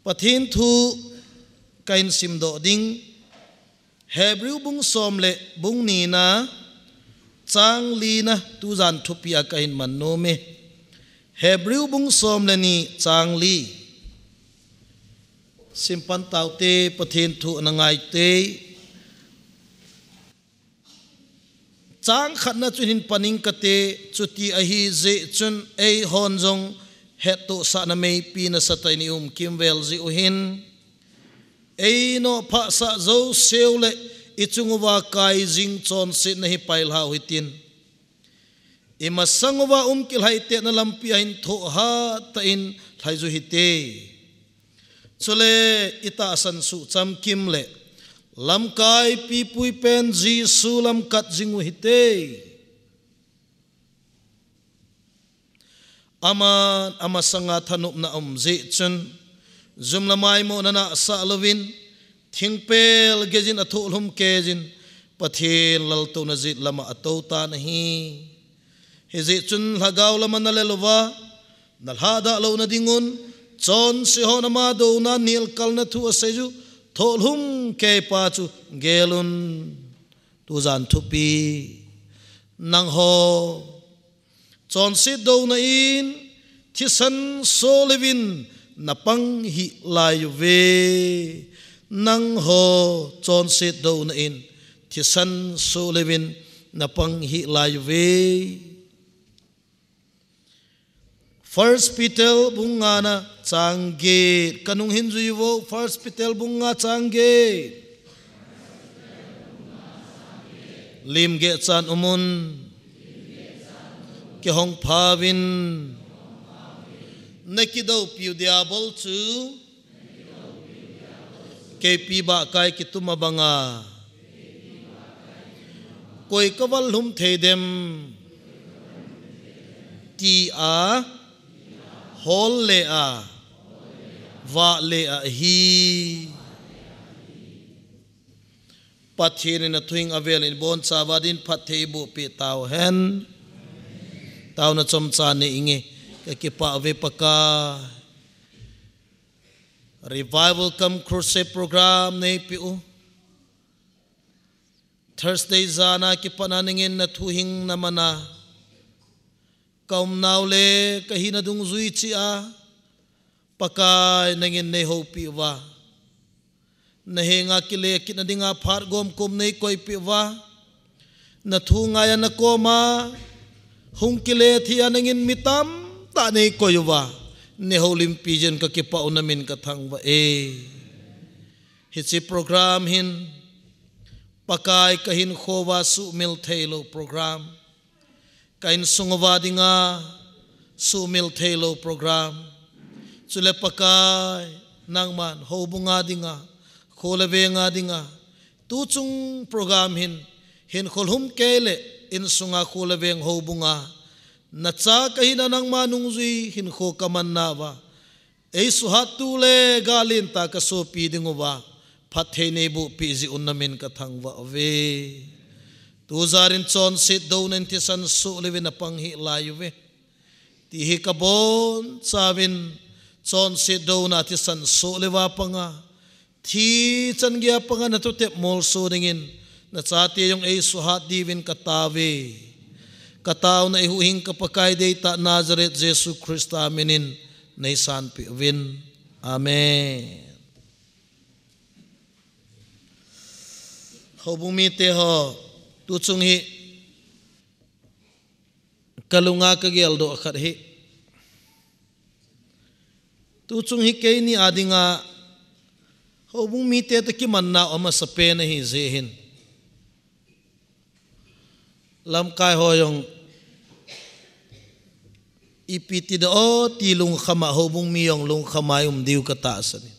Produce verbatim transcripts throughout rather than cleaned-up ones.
Pathen thu kahin simdoh ding, Hebrew bung som le bung nina, chang lina tujan thupi a kahin man nom e. Hebrew bung som le ni chang li. Simpan taute, Pathen thu ana ngaite. Chang khatna chun hin paning kate, chuti ahi jeh chun eihon jong hettohsahna meipi nasatah in i um kimvel jeh u hin, einoh phasah jouseu le i chung uva kai jing chonsetna hi pailhau hitin, i masang uva um kilhaitetna lampi a hin thoh hatah in lhaiju hite. Chule i tahsan suh chamkim le lamkai pipui pen Jesu lam kat jing u hite. Aman amasanga thanopna um jeh chun, jum le maimona nahsah louvin, thingpel gejin athohlhum keijin, Pathen laltouna jet lama atou tan ahi. Hijeh chun lhagao lama nalel uva, nalhadah louna dingun, chonse hon ama douna nelkalna thu asei u thohlhum keipa chu gelun. Tujan thupi. Nangho chonset douna in thisan soh leuvin napang hih laiuve. Nangho chonset douna in thisan soh leuvin napang hih laiuve. First Peter bung ngana chang get, kanung hin jui uvo, First Peter bung nga chang get. Lim geh chan umun. Kihong phauvin. Nakidoupiu diabol chu keipi bahkai kituma banga koi kaval lhum thei dem? Tia hol le a, vah le a ahi. Pathen in athuhing avel in ibonchauva din phatthei eiboh peh tauhen. Taona chomcha nei inge, kakipah uve Pakai. Revival cum Crusade program neipeh u. Thursday jana kipatna nangin nathuhing namana kaumnau le kahina dungjui cheh a, Pakai nangin neihoupi uva, nahenga kile kitna dinga phat gomkom neikoipeh uva, nathu ngaiya nakoma hung kile theiya nangin mi tamtah neikoi uva, neihoulimpi jeh in kakipah u, namin kathangvah e. Hiche program hin Pakai kahinkho uva suhmil theilou program, ka insung uva dinga suhmil theilou program, chule Pakai nangman houbunga dinga, kho le venga dinga, tuchung program hin hinkho lhumkei le insunga kho le veng houbunga nacha kahina nangma nungjui hinkho kamannauva, eisuhattu le gal lentah kasopi dinguva phatthei neibohpeh jeh un namin kathangvah uve. Tujarin chonset douna in thisan soh leuvin napang hih laiuve, ti hi kabonchauvin, chonset douna thisan soh leuva panga, thi chan geiya panga nathutep molso dingin nachate jong eisuhat diuvin katauve. Kataona eihuhhing ka Pakai deitah Nazareth Jesu Christa minin neisanpeh uvin. Amen. Houbung miteho, tuchung hi kalunga kageldoh khat hi, tuchung hi keini a dinga houbung mite toh kimannau amasapen ahijeh hin, lamkai ho jong ipi ti doh ti lungkhama, houbung mi jong lungkhama i um diu katahsan in.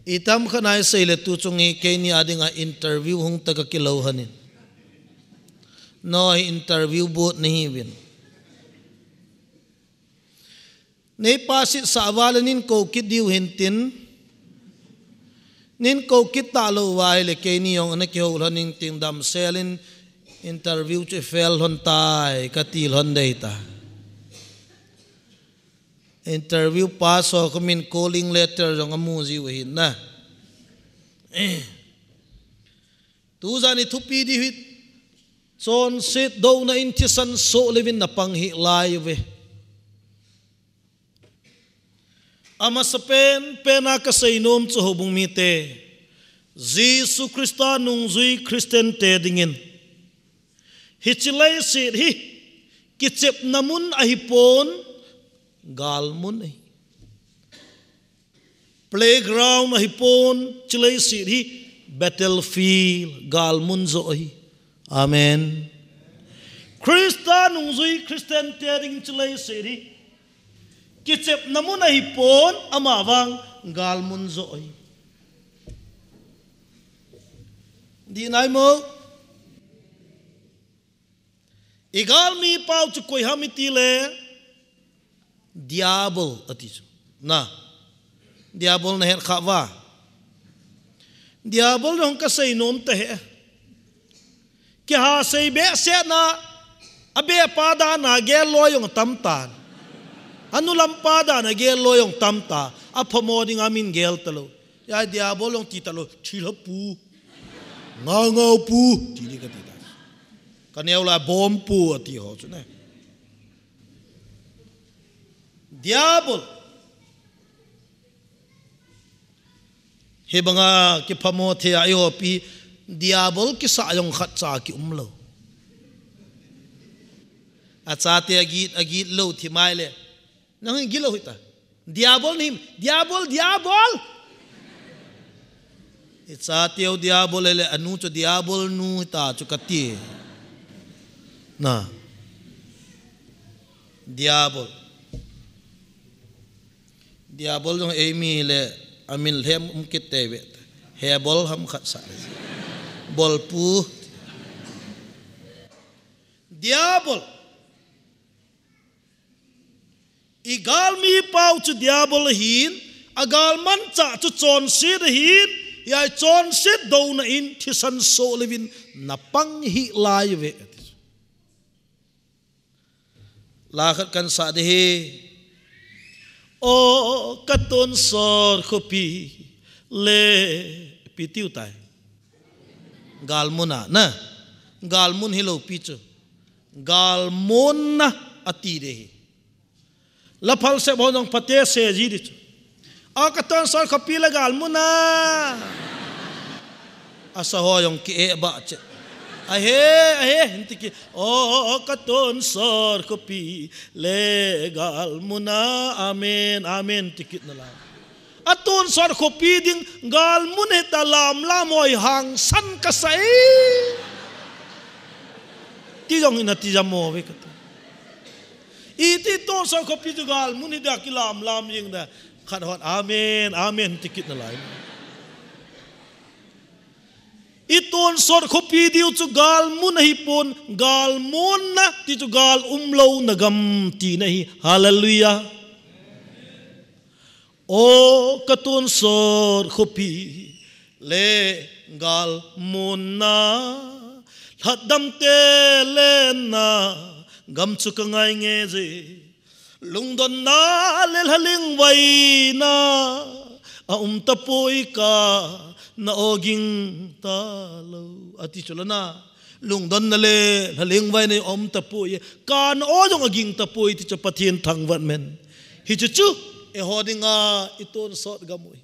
Itam khat naisei le tuchung hi keini a dinga interview hung tah kakilou lhonin. Nangho hi interview board nahiuvin. Nei pass sah uva le nin kou kit diu hintin, nin kou kit talou uva ahile keini jong ana kihou lhon intin, damsel in interview chu i fail lhon tai kati lhon deitah. Interview pass ho kha min calling letter jong amu jiu ahin na. Tujan i thupi di hi chonset douna in thisan soh levin na pang hih lai uve. Amasapen pena ka seinom chu houbung mite, Jesu Christa nungjui Christian te dingin hiche leiset hi kichepna mun ahipon galmun ahi. Playground ahipon, hiche leiset hi battlefield, galmun joh ahi. Amen. Christa nungjui Christian te ding hiche leiset hi kichepna mun ahipon, amavang galmun joh ahi. Di nai mo? I galmi pau chu koi ham iti le, Diabol ati chu. Na, Diabol na het kha uva? Diabol jong ka seinom tahih. Kiha sei behseh na, abepa dan a gel lou jong tamtan. Anu lampa dan a gel lou jong tamtan. Aphamo ding a min gel talou. Hia Diabol jong ti talou, thilha pu. Ngau ngau pu, ti di ka ti ta. Ka neo la bom pu ati ho chu ne. Diabol. Hibanga kiphamo thei a i hopi, Diabol kisa jong khat cha kium lou. Achate agit, agit lou thi mai le. Nang hi gilo hita. Diabol nim, Diabol, Diabol. I chateu Diabol le, anu chu Diabol nu hita chu kati. Na. Diabol. Diabol jong eimi le amin lhem um kit te ve. Hebol ham khat sa. Bolpu. Diabol. I galmi pau chu Diabol ahin, agalmanchah chu chonset ahin, hia chonset douna in thisan soh leuvin na pang hih lai uve. La khat kan sa ding ahi. O ka tonsot khopi le ipi tiu tai. Galmun a na. Galmun hilou pi chu. Galmun na ati ding ahi. La phalsep ho jong phatecha ji ding chu. A ka tonsot khopi le galmun a. Asa ho jong ki e ba che. Ahe, ahe, hinti ki. O ka tonsot khopi le galmun a. Amen, amen, ti kit na la. A tonsot khopi ding galmun hita lam lam hoi hangsan ka sa e. Ti jong ina ti jam mo ve ka ta. Iti tonsot khopi chu galmun hita kilam lam jing da. Khat hon amen, amen ti kit na lai. I tonsot khopi diu chu galmun ahipon, galmun na ti chu gal umlouna gam tina ahi. Hallelujah. O ka tonsot khopi le galmun na, lhatdam te lenna gam chu ka ngai nge je. Lungdonna le lhalingvaina aum tapoi, kana o ging talou. Ati chu la na. Lungdonna le lhalingvaina aum tapoi, kana o jong aging tapoi ti chu Pathen thangvah in. Hichu chu eiho dinga i tonsot gam u hi.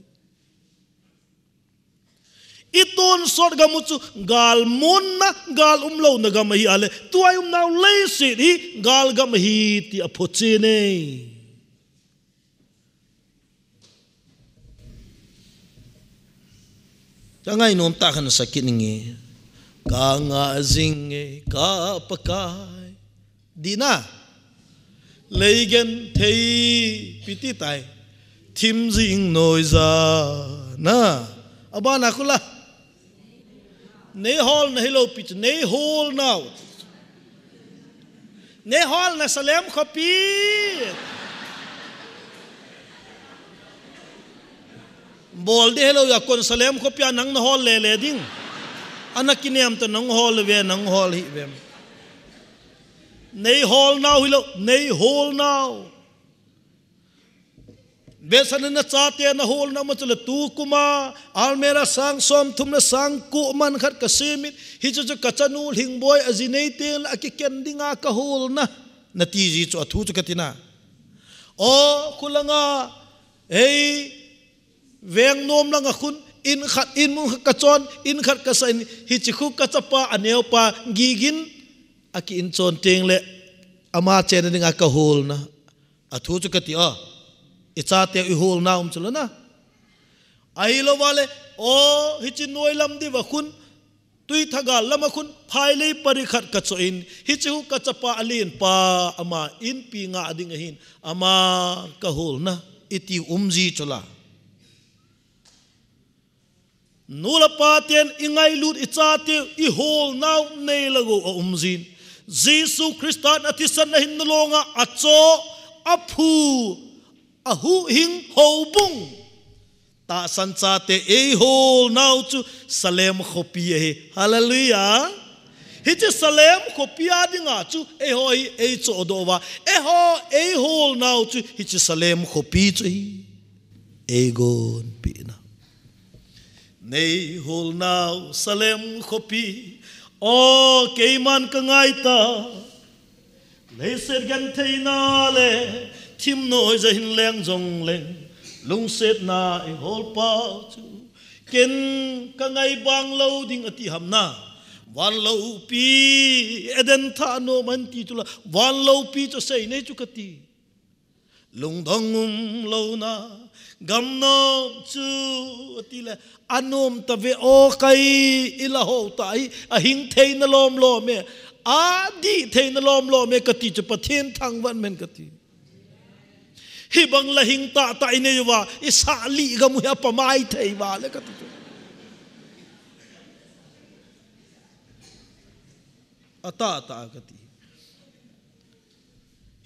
I tonsot gam u chu galmun na, gal umlouna gam ahi a le, tua i umnau leiset hi gal gam ahi ti aphochen e. Ka ngainom tah khat sa kit inge. Ka ngah jing e ka Pakai. Di na. Lei genthei pi ti tai. Thim jing noiya na. Abana khu la. Nei holna hilou pi chu, nei holnau. Nei holna Salem khopi. Bol ding hilou a kon Salem khopi a nang na hol le le ding. Ana kinem ta nang hol ve, nang hol hih vem. Nei holnau hilou, nei holnau. Vetsahna, nachate naholna ma chu le tu kuma almirah sang somthum le sang ko man khat kasemin, hichu chu kachanu Lhingboi ajinei tengle akiken dinga kaholna, nati ji chu, athu chu katina. O, khulanga, ei, veng nom langa khun, in khat, in mun khat kachon, in khat kasan, hiche khu kachapa, aneopa, Gigin, aki-in chon tengle, ama chenna dinga kaholna. Athu chu kati a, ichate iholna um chu lana. Ahilouva le, o, hiche noilam diuva khun, Tuithagal lama khun, phailei pari khat kachoh in, hiche khu kachapa alenpa, ama inpi nga ding ahin, ama kaholna, iti um ji chu la. Nu le pa ten ingailut ichate iholnau neilou a um jin. Jesu Christa in athisan ahinna longa achoh, aphu, ahuhhing houbung. Tahsan chate eiholnau chu Salem khopi ahi. Hallelujah. Hiche Salem khopi a dinga chu eiho hi eichohdoh uva. Eiho eiholnau chu hiche Salem khopi chu hi. Eigonpina. Neiholnau Salem khopi, o keiman kangai ta. Leiset gentheina le thim noija hin leng jongleng, lungsetna eiholpa chu ken kangai bang lou ding ati ham na. Van loupi, Eden thah nom anti chu la, van loupi chu seinei chu kati. Lungdong umlouna gam nom chu, atile, anom tave o kai, ila ho ta hi, ahing theina lomlom e, adih theina lomlom e, kati chu Pathen thangvah in kati. Hibang la hing tahtah inei uva, isah lih gam u hi apamai thei uva le kati chu. Atahtah kati.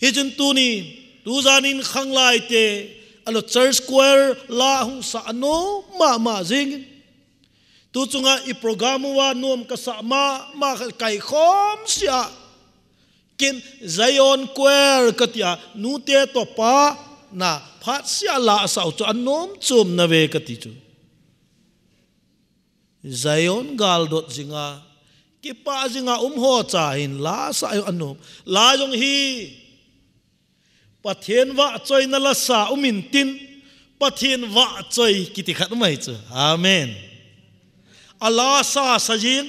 Hichun tuni, tujan in khanglai te, alo church choir la hung sah anom mama jingin. Tu chunga i program uva nom kasah mama khat kaikhom sia. Ken Zion Choir katia, nute toh pa na phat sia la asah u chu anom chom nave kati chu. Zion galdot jinga, kipah jinga um ho cha hin la asah u anom. La jong hi, Pathen vahchoina lasa um intin, Pathen vahchoi kiti khat um ahi chu. Amen. Ala sasa jing,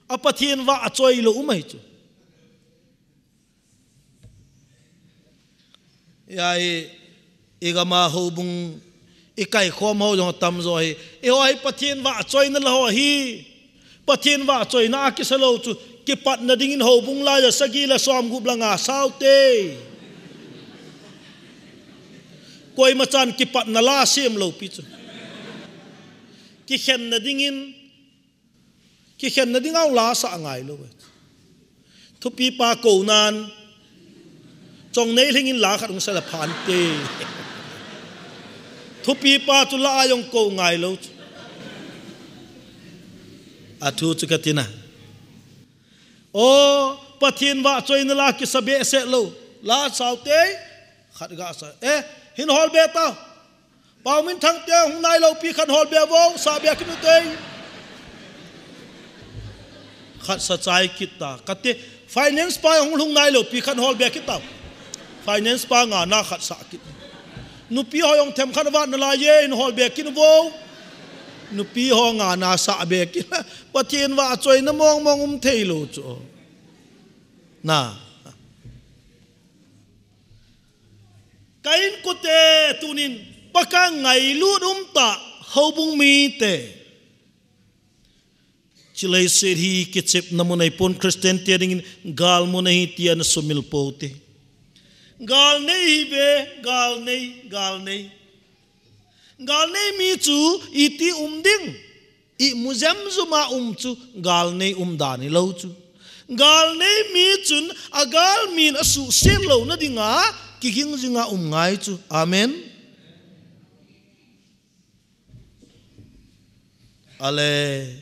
a Pathen vahchoi lou um ahi chu. Hia hi, i gama houbung, i kaikhom ho jong atamjo ahi. Eiho hi Pathen vahchoina la ho ahi. Pathen vahchoina a kisa lou chu, kipatna dingin houbung laiya sagi le somgup le nga sao te. Koima chan kipatna la sem lou pi chu. Kikhenna dingin, kikhenna dinga la sa ngai lou. Thupipa kou nan, Chongnei Lhingin la khat hung sa le pha inte. Thupipa chu la a jong kou ngai lou chu. Athu chu katina. O, Pathen vahchoina la kisa behseh lou. La sao te, khat ga sa. Eh, hin hol be tao. Paominthang te hung nai lou pi khat hol be vo, sa be kit u te. Khat sa chai kit ta. Kati, finance pa hung lhung nai lou pi khat hol be kit ta. Finance pa nga na khat sa kit. Nupi ho jong themkhat vat nalai e, hin hol be kit u vo. Nupi ho nga na sa be kit. Pathen vahchoina mong mong um thei lou chu. Na. Ka inkote tunin Pakai ngailut um tah, houbung mite. Chilei set hi kichepna mun ahipon, Christian te dingin gal mun ahi tia na sumil pou te. Gal nei hi ve, gal nei, gal nei. Gal nei mi chu iti um ding. Imu jemjum a um chu gal nei um dan hilou chu. Gal nei mi chun agal min asuhset louna dinga kiging jinga um ngai chu. Amen. Ale,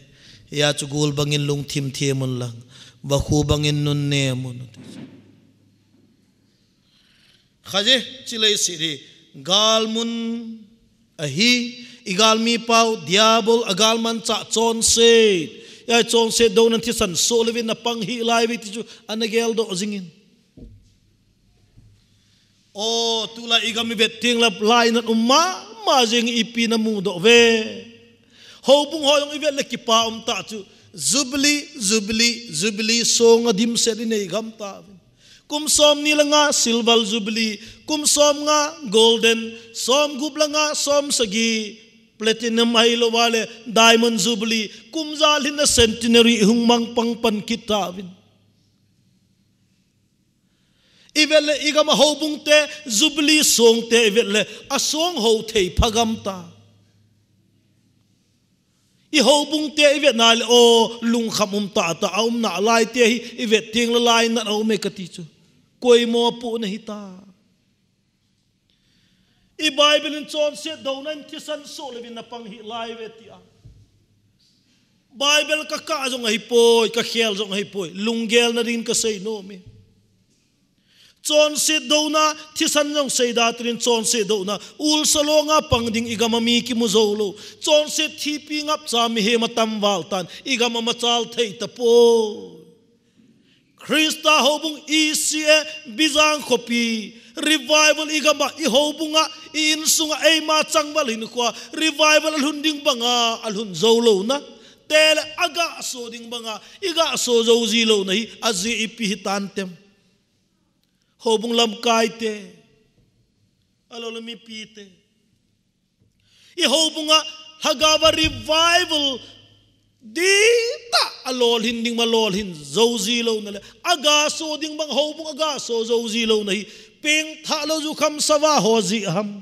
hia chu gul bangin lungthim them un lang, vakhu bangin nunnem un. Khaje, chilei set hi Galmun ahi, i galmi pau, Diabol, a galmanchah chonset. Ia chonset douna thisan soh levin na pang hih lai ve ti chu ana geldoh jingin. O, tulai i gam i vet teng la lainat um mama jing ipi na mudoh ve. Houbung ho jong i vet le kipa um ta chu. Jubilee, Jubilee, Jubilee song a dimset i nei gam ta. Kum som ni le nga silver jubilee, kum som nga golden, som gup le nga som sagi platinum ahilou vale diamond jubilee, kum ja lhin na centenary i hung mang pang pan kit ta vin. I vet le i gam a houbung te, jubilee song te i vet le a song ho thei pha gam ta. I houbung te i vet na le o lungkham um ta ta a um na lai te hi i vet teng la lainat a um e ka ti chu. Koimo pu na hi ta. I Bible in chonset douna in thisan soh levin na pang hih lai ve ti a. Bible ka kah jong ahi poi, ka khel jong ahi poi, lunggel na ding ka sei nom e. Chonset douna, thisan jong seida tin chonset douna, ulsa longa pang ding i gam a mi kimu jou lou. Chonset thipi ngapcha mihem a tam val tan, i gam a machal thei ta poi. Christa houbung E C A Bijang khopi, revival i gam a, i houbung a, i insung a, eima changval hinkho a, revival a lhun ding banga, a lhun jou louna. Tele a gah so ding banga, i gah so jou ji louna hi, a ji ipi hi tan tem. Houbung lamkai te, a lou le mipi te. I houbung a lhagao a revival di ta a lolhin ding ma lolhin jou ji louna le. A gah so ding bang houbung a gah so jou ji louna hi. Pengthah lou jukham sava ho ji ham.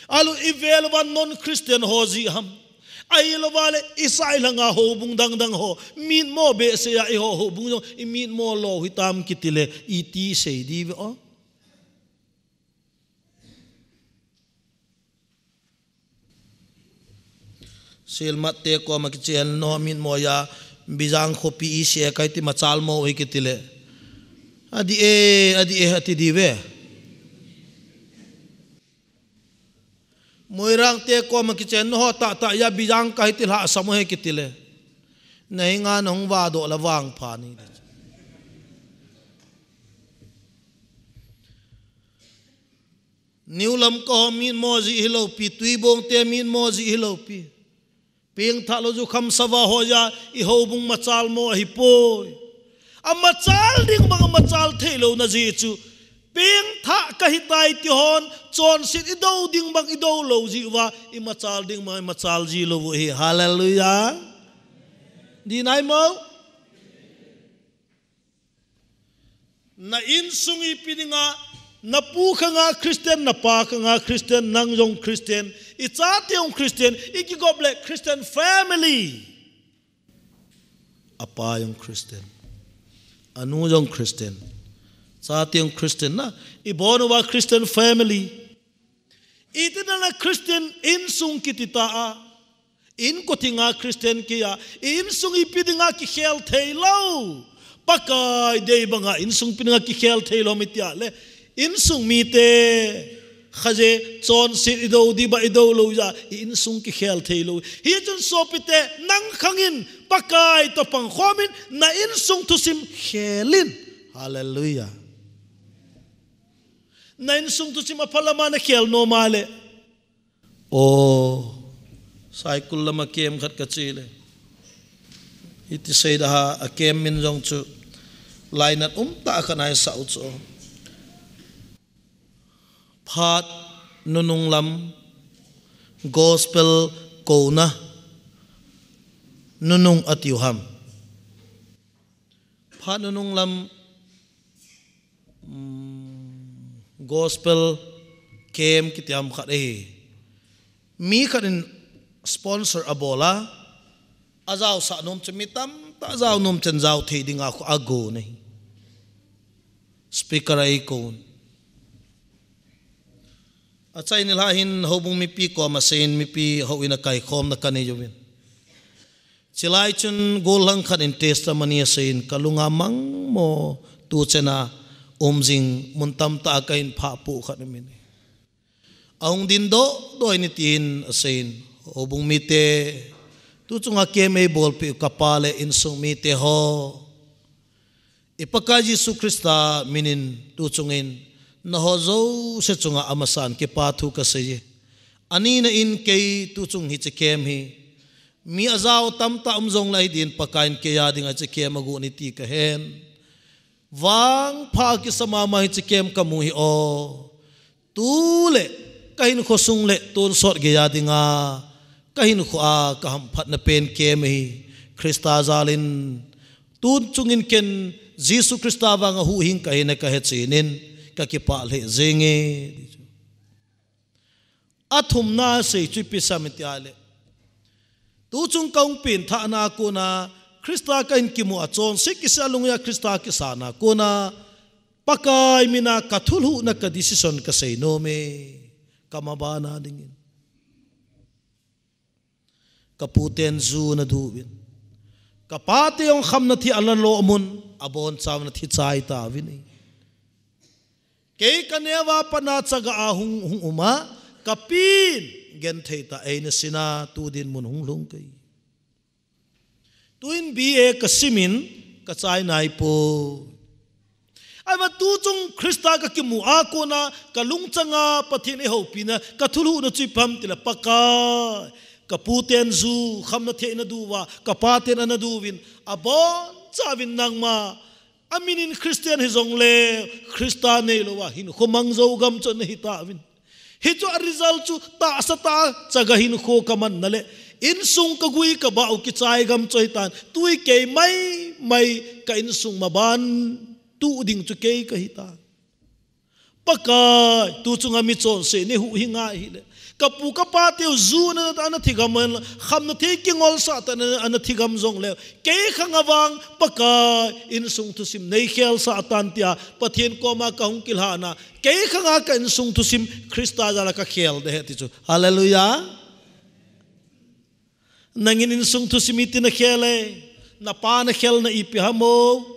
A lou i vel uva non-Christian ho ji ham. Ahilou vale i sai langa houbung dang dang ho. Mitmo behseh a i ho houbung jong i mitmo lou hi tam kiti le i ti sei di ve o. Silmat te koma kichen no mitmo a Bijang khopi E C A kai ti machal mo hi kiti le. A di e, a di e, a ti di ve. Moirang te koma kichen no ho ta ta a Bijang kai ti lhasam he kiti le. Na hi nga na hung va doh la vang pha ni. New Lamka ho mitmo ji hilou pi, Tuibong te mitmo ji hilou pi. Pengthah lou jukham sava ho ja i houbung machal mo ahi poi. A machal ding bang a machal thei louna ji chu. Pengthah ka hi tai ti hon, chonset i do ding bang i do lou ji uva, i machal ding bang i machal ji lou u hi. Hallelujah. Di nai mo? Na insung ipi dinga, na pu khanga Christian, na pa khanga Christian, nang jong Christian, i chate jong Christian, i kigop le Christian family. A pa jong Christian. A nu jong Christian. Chate jong Christian na, i bon uva Christian family. Iti na na Christian insung kiti ta a. In koti nga Christian kei a. I insung ipi dinga kikhel thei lou. Pakai dei banga insung ipi dinga kikhel thei lou mi ti a le. Insung mite. Khaje chonset i do di ba i do lou ja. I insung kikhel thei lou. Hi chun sopite nang khangin Pakai to pang khomin na insung thusim khelin. Hallelujah. Na insung thusim a phalama na khel nom a le. O, Saikul lama kem khat ka chi le. Iti sei da ha a kem min jong chu. Lainat um ta kha nai sau chu. Phat nunung lam gospel kona nunung atiu ham. Phat nunung lam, um, gospel camp kiti ham khat ahi. Mi khat in sponsor abol a, ajao sah nom chu mi tamtah jao nom chen jao thei dinga khu ago nei. Speaker a eikon. Achai nilhah hin houbung mipi koma seiyin mipi houin a kaikhomna kanei uvin. Chilai chun gollhang khat in testimony aseiyin kalunga mangmo tu chena um jing mun tamtah a kahin phah pu khat umin. ahung ding doh doh in tin aseiyin, houbung mite, tuchunga camp eibolpeh u kapa le insung mite ho, i Pakai Jesu Christa minin tuchungin nangho jouse chunga amasan kipathu kaseiye. Anina in kei tuchung hiche camp hi mi ajao tamtah um jongleh hiding in Pakaiyin kei a dinga hiche camp agot e ti kahen. Vangpha kisa mama hiche camp kamu hi o. Tule kahinkho sung le tonsot geiya dinga kahinkho a kahamphatna pen camp hi Christa jalin tuchungin ken Jesu Christa vanga huhhing kahi na kahe cheh in kakipah lheh jenge. Athumna sei chu ipi ham itile, tuchung kahung pengthahna kona Christa kahin kimu a chonset kisih a lunggel a Christa kisana kona Pakai mina kathulhuhna ka decision kasei nome. Kamabana dingin. Kaputen ju ana duvin. Kapate jong khamna thi ana lo mun, abonchauvin athi chai tauvin. Kei kaneo a pat a chaga a hung, hung uma, kapin genthei tah a eina sina tu dinmun hung lhung kei. Tuin B A kasimin kachai naipoi. Ahivangin tuchung Christa kakimu a kona kalungchanga Pathen eihoupina kathulhuhna chu ipi ham tile Pakai, kaputen ju khamna thi ana duva, kapaten ana duvin, abonchauvin nangma aminin Christian hijongle Christa neilouva hinkho mang jou gam chu ana hitauvin. Hichu a result chu tahsa tah a chaga hinkho kamanna le insung kagui kabah u kichai gam chu ahitan. Tui kei maimai ka insung maban tu ding chu kei kahitan. Pakai, tuchunga mi chonset nei huhhing a hile, kapu kapateu ju ana, ana thigam, khamna thi kingolsah tah a ana, ana thigam jongle, kei khanga vang Pakai insung thusim neikhelsah tan tia Pathen koma kahung kilhana, kei khanga ka insung thusim Christa jala kakhel ding ahi ti chu. Hallelujah. Nangin insung thusim iti nakhel e? Napa nakhelna ipi ham o?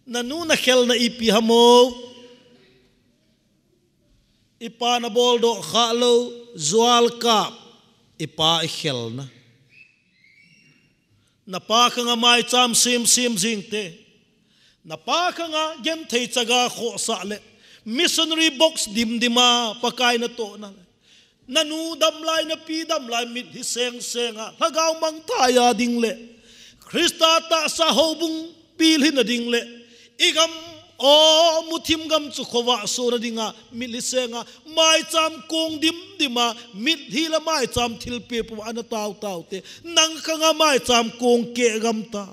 Nanu nakhelna ipi ham o? Ipa nabol doh khalou, jual kap, ipa ikhelna. Napa khanga maicham sem sem jingte. Napa khanga genthei chaga khohsah le missionary box dimdima Pakai natohna le. Nanu damlai, napi damlai, mitlhi seng senga lhagao mangthai a ding le Christa tahsa houbung pilhina ding le igam o muthim gam chu khovah sona dinga mitlhi senga maicham kong dimdima mitlhi le maicham thilpeh puma ana tautaute. Nang khanga maicham kong keh gam ta.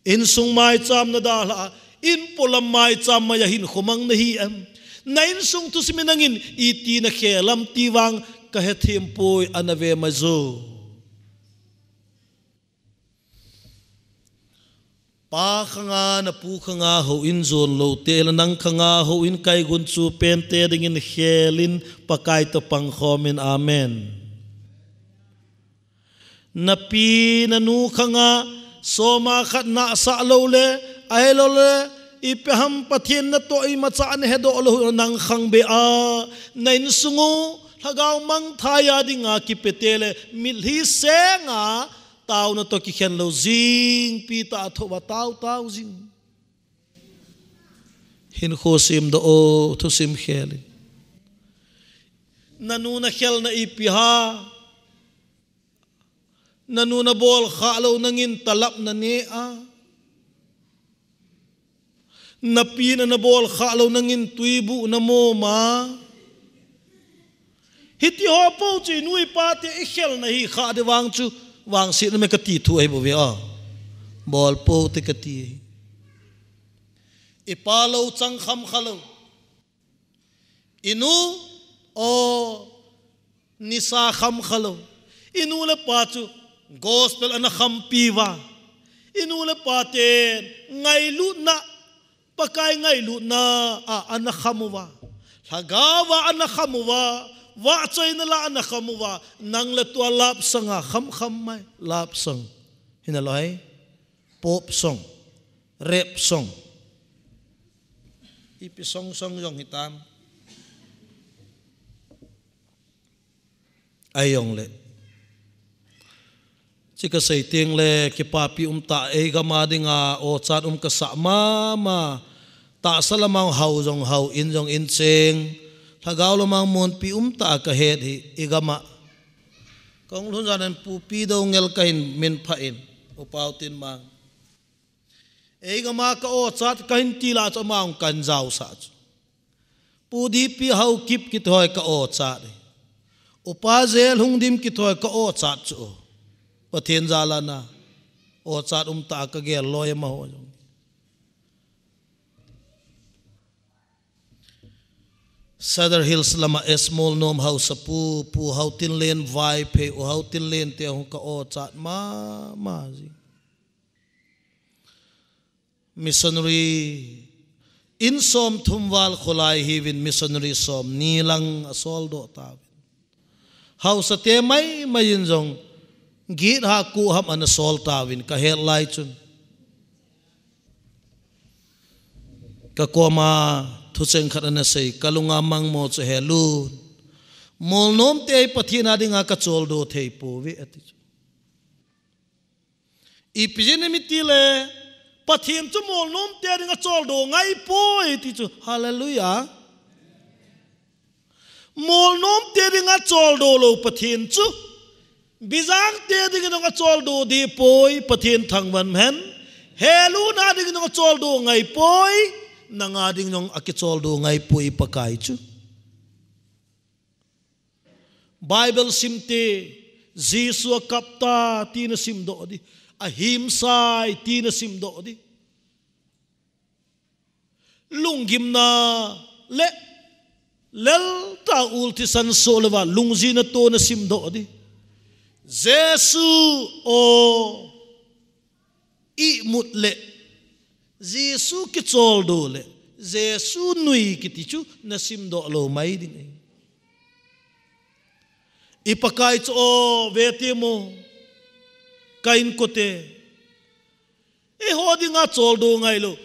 Insung maicham nadalha, inpolam maicham maiya hinkho mang nahi em? Na insung thusim in nangin iti nakhel am ti vang kahethem poi, ana ve mai jo. Pa khanga, napu khanga houin jonloute le nang khanga houin kaigun chu pente dingin khelin Pakai toh pangkhom in, amen. Napi nanu khanga soma khat nasah lou le, ahilou le ipi ham Pathen natoh imacha nahedoh lou nang khang beh a, na insung u lhagao mangthai a dinga kipete le mitlhi senga taona toh kikhen lou jingpi tah a thouva tautau jing. Hinkho semdoh o, thusim khelin. Nanu nakhelna ipi ham? Nanu nabol khalou nangin talap nane a? Napi nabol khalou nangin twibuh namom a? Hiti ho pou chu inu ipate ikhelna hi kha ding vang chu vangsetna me kati thu ahi bouve a. Bol poute kati. Ipa lou chang kham khalou. Inu o nisa kham khalou. Inu le pa chu gospel ana khampi uva. Inu le paten ngailutna, Pakai ngailutna a ana kham uva. Lhagao a ana kham uva. Vahchoina la ana kham uva. Nang le tua love song a kham kham mai. Love song. Hinalou hai. Pop song. Rap song. Ipi song song jong hitam. Ai jong le. Chi kasei teng le kipapi um ta, ei gam a dinga o chat um kasah mama. Tahsa lamang hau jong hau, in jong in cheng. Lhagao lamang monpi um ta kahet hi i gam a. Kong lhun jan in Pu Pi Dongel kahin min pha in. Upa Tin Mang. Ei gam a ka o chat kahin ti la chu ama hung kahin jaosah chu. Pu D P Haokip kithoi ka o chat e. Upa Zel Hungdim kithoi ka o chat chu. Pathen jal a na. O chat um ta ka gel loi amaho jong. Sadar Hills lama S Molnom Haosapu, Pu Haotinlen Vaiphei, U Haotinlen te hung ka o chat mama jing. Missionary in som thum val kholai hiuvin missionary som ni lang asol doh tauvin. Haosa te mai mai in jong git ha ku ham ana sol tauvin ka het lai chun. Ka koma thucheng khat ana sei, ka lunga mangmo chu helun. Molnom te ei Pathen a dinga ka choldo thei pouve ati chu. Ipi jeh inem itile, Pathen chu molnom te dinga choldo ngai poi ti chu. Hallelujah. Molnom te dinga choldo lou Pathen chu. Bijang te dinga dong acholdo ding poi, Pathen thangvah hen. Helun a dinga dong acholdo ngai poi, nanga dinga dong akicholdo ngai poi Pakai chu. Bible sim te, Jesu akap ta, ti na sim doh ding. Ahimsai, ti na sim doh ding. Lunggimna le lel ta ul thisan so le va, lungjina to na sim doh ding. Jesu o imut le, Jesu kicholdo le, Jesu nui kiti chu na sim doh lou mai ding ahi. I Pakai chu o, ve temo, ka inkote. Eiho dinga choldo ngai lou.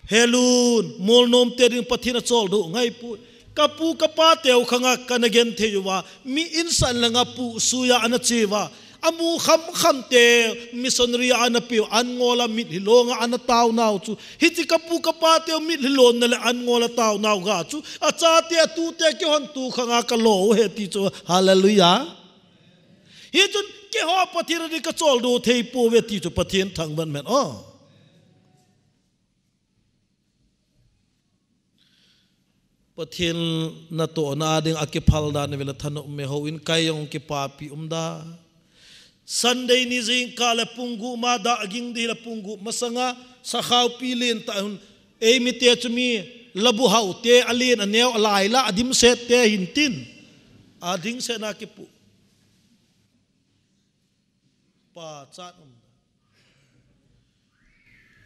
Helun, molnom te ding Pathen acholdo ngai poi. Ka pu ka pa teu khanga kana gen thei uva. Mi insan langa pu suya ana che uva. Amu kham kham te missionary a ana peh u, an ngol a mitlhi longa ana tao nau chu. Hiche ka pu ka pa teu mitlhi lonna le an ngol a tao nau ga chu. Achate atute kihon tu khanga ka lo u ahi ti chu. Hallelujah. Hichun keiho Pathen a ding ka choldo thei pouve ti chu Pathen thangvah hen o. Pathen natohna a ding a kiphal dan vele thanop me houin kai jong kipapi um da. Sunday ni jingkah le pung gup ma da ging di le pung gup masanga sakhao pi len ta hun ei mite chu mi labu hao te alen aneo alai la adimset te hin tin. Adingset na kipu. Pa chat um.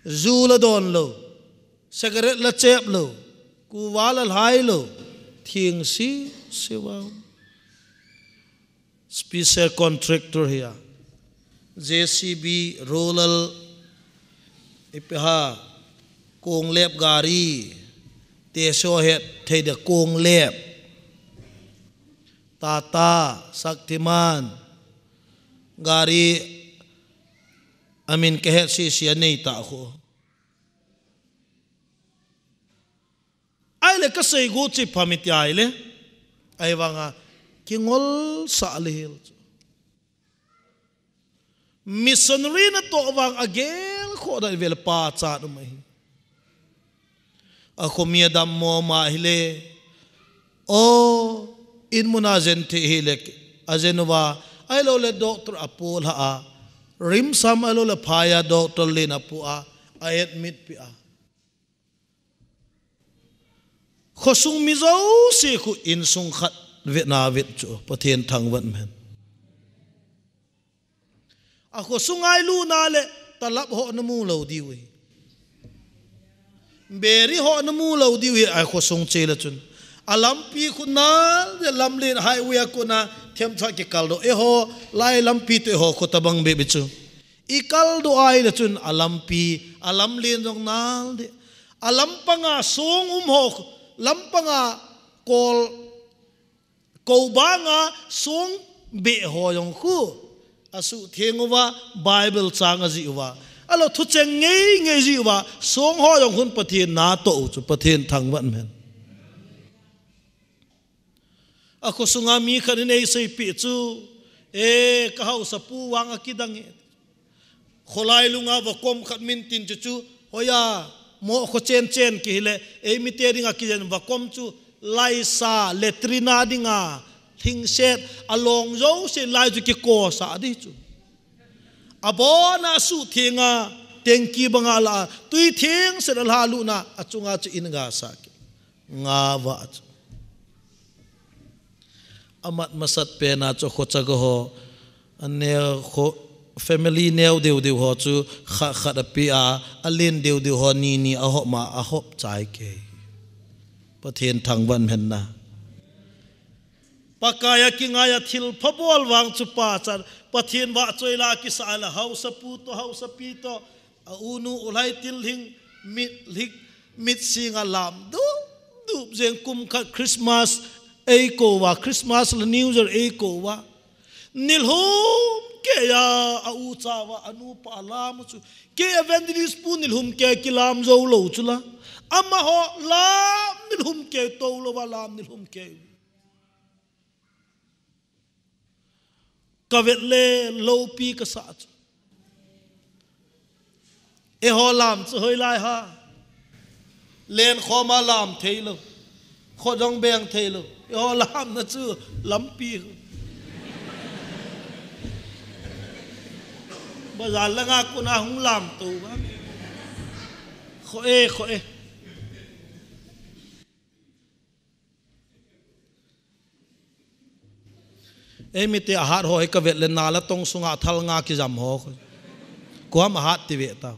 Ju la don lou, cigarette la chep lou, kuva la lhai lou, thing si, si vang. Special contractor hi a, J C B, roller, ipi ham, kong lep gari, te so het thei de kong lep. Tata, Shaktiman, gari amin kahet sese anei ta khu. Ahile kasei gu chu ipi ham iti ahile. Ahivanga kingol sah le hel chu. Missionary natoh vang agel khoh dan vele pachat um ahi. Akhomi adammo ma hile. O, in muna jen thei hile, ajen uva, ahilou le doctor apoh lha a. RIMS ham ahilou le phai a doctor len apoh a, a admit peh a. Khosung mi jouse khu insung khat vetna vet chu Pathen thangvah hen. Akhosung a ilut na le talap ho namu lou diu ahi. Beri ho namu lou diu ahi akhosung che le chun. Alampi khu nal de lamlen highway a kona themcha kikal doh. Eiho lai lampi toh eiho khu tabang bebe chu. Ikal doh ahile chun alampi, alamlen jong nal de. A lampanga song um ho, lampanga kol, ko banga song beh ho jong khu asuhtheng uva, Bible chang ajih uva, alo thucheng ngeingei jih uva, song ho jong khun Pathen natoh u chu Pathen thangvah in um hen. Akhosunga mi khat in eiseipeh chu, e, kahaosapu vang akidang e. Kholai lunga vakom khat min tin chu chu, hoiya, mo kho chen chen kihile, eimite dinga kijen vakom chu, laisa, latrine a dinga, lhingset, along jouse lai chu kikosah ding chu. Abona asuhtheng a, tengki banga la, tui thengset alha lutna, achunga chu in gasah kit. Ngavah chu. Amat masat pena chu khochaga ho, aneo kho, family neo deu deu ho chu khat khat apeh a, alen deu deu ho ni ni ahop ma, ahop chai kei. Pathen thangvah in um hen na. Pakaiya kingaiya thilpha bol vang chu pachat, Pathen vahchoi la kisah la haosapu toh, haosapi toh, a unu ulhai thilhing, mit lhik, mit singa lam dup dup jeng, kum khat Christmas eikou uva, Christmas le New Year eikou uva. Nilhum keiya a ucha uva, anupa alam u chu. Kei evangelist pu nilhum kei kilam jou lou chu la. Amaho lam nilhum kei tou louva, lam nilhum kei. Kavet le loupi kasah chu. Eiho lam chu hoilai ham. Lenkhoma lam theilou. Kho jong beng theilou. Eiho lamna chu lampi. Bazar langa kona hung lam tou uva. Kho e, kho e. Eimite ahat ho hi kavet le nala tong sunga thal nga kijam ho. Koiham ahat ti ve tao.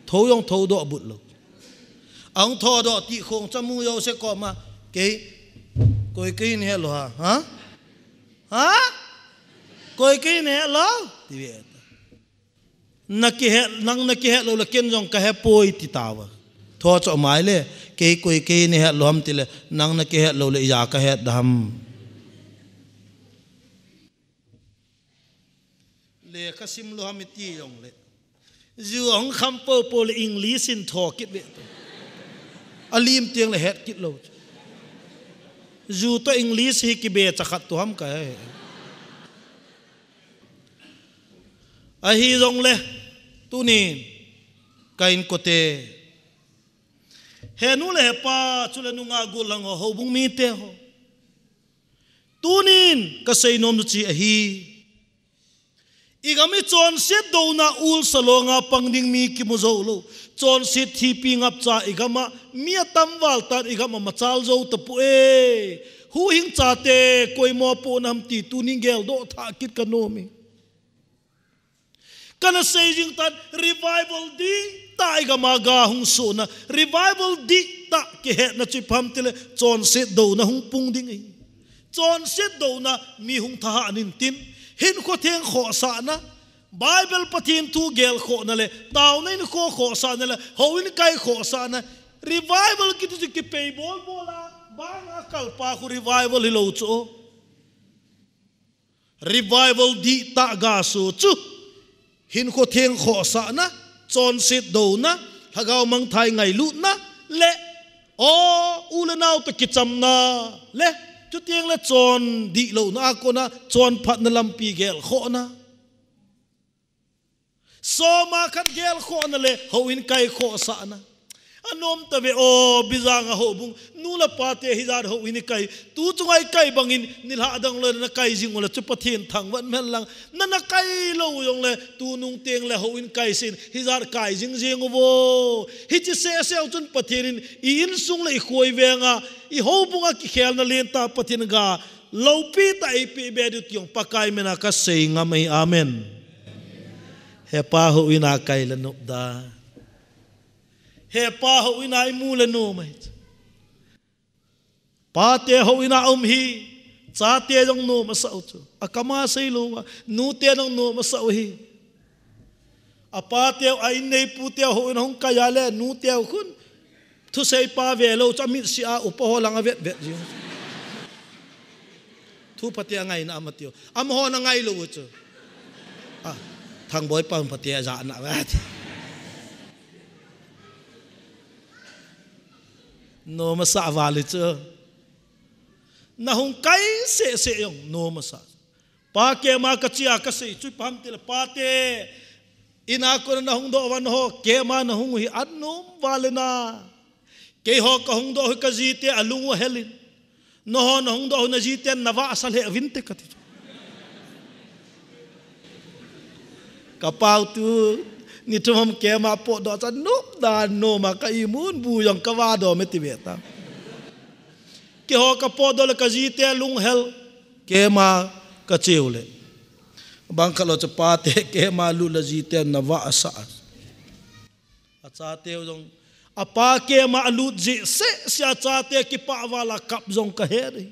Thou jong thoudoh but lou. Ahung thoudoh ti khong chamu jouse koma. Kei, koi kei nahet lou ham. Ha? Ha? Koi kei nahet lou? Ti ve tao. Nakihet, nang nakihet lou le ken jong kahe poi ti tauva. Tho cho mai le, kei koi kei nahet lou ham ti le, nang nakihet lou le ija kahet da ham. Lekha sim lou ham iti jong le. Ju ahung kham popo le English in tho kit ve. Alim teng le het kit lou. Ju toh English hi kibecha khat tu ham kahe. Ahi jongle, tunin, ka inkote. He nu le he pa, chule nungah gollhang ho, houbung mite ho. Tunin, kasei nom chu chu ahi. Igam hi chonset douna ul salonga pang ding mi kimu jou lou. Chonset thipi ngapcha igam a, mi atam val tan igam a machal jou tapoi. Huhhing chate, koi mopohna ham ti tunin geldoh thah kit kanom e. Kana sei jing tan revival dihtah igam a ga hung sohna, revival dihtah kihetna chu ipi ham tile chonset douna hung pung ding ahi. Chonset douna mi hung thahat intin, hinkho theng khohsahna, Bible Pathen thu gelkhohna le, taona hinkho khohsahna le, houin kai khohsahna, revival kiti chu kipei bolbol a, banga kalpa khu revival hilou chu. Revival dihtah gaso chu, hinkho theng khohsahna, chonset douna, lhagao mangthai ngailutna, le, o, u le nao toh kichamna, le, chuteng le chon dihlouna a kona, chonphatna lampi gelkhohna. Soma khat gelkhohna le houin kai khohsahna. Anom tave o, Bijang a houbung. Nu le pate hijat houin ikai. Tu chunga ikai bangin, nilhah dang le nakai jing ule chu Pathen thangvah in um hen lang. Na, nakai lou jongle, tunung teng le houin kai sen. Hijat kai jing jing uvo. Hiche sehseh u chun Pathen in, i insung le i khoi venga, i houbunga kikhelna lentah Pathen ga. Loupitah eipeh be diu ti jong Pakai mina kasei ngam ahi. Amen. Hepa houin a kai le nop da. Hepa houin a imu le nom ahi. Pate houin a um hi. Chate jong nom asah u chu. Akam a sei louva. Nute jong nom asah u hi. Apateu, a inneipu teu houin a hung kai a le, nuteu khun. Thusei pa ve lou chu, amit si a upa ho lang a vet vet ji. Thu phatea ngaina ama tiu. Amaho na ngai lou chu. A, Thangboi pa phatea ja na va ti. Nom asa vale chu. Na hung kai seh seh jong nom asa. Pa keima ka chia ka sei chu pam tile pa te. Ina kona na hung doh van ho keima na hung hi anom vale na. Keiho ka hung doh hi ka jite alung u helin. Noho na hung doh hi na jite na va asa le vinte ka ti chu. Ka pau tu ni thum ham keima potdoh cha nop dan noma ka imun bu jong ka va doh me ti ve ta. Keiho ka potdoh le ka jite lunghel keima ka cheu le. Bang khat lou chu pa te keima lut le jite na va asa. A chate u jong a pa keima a lut ji se se a chate kipah vala kap jong ka he dei.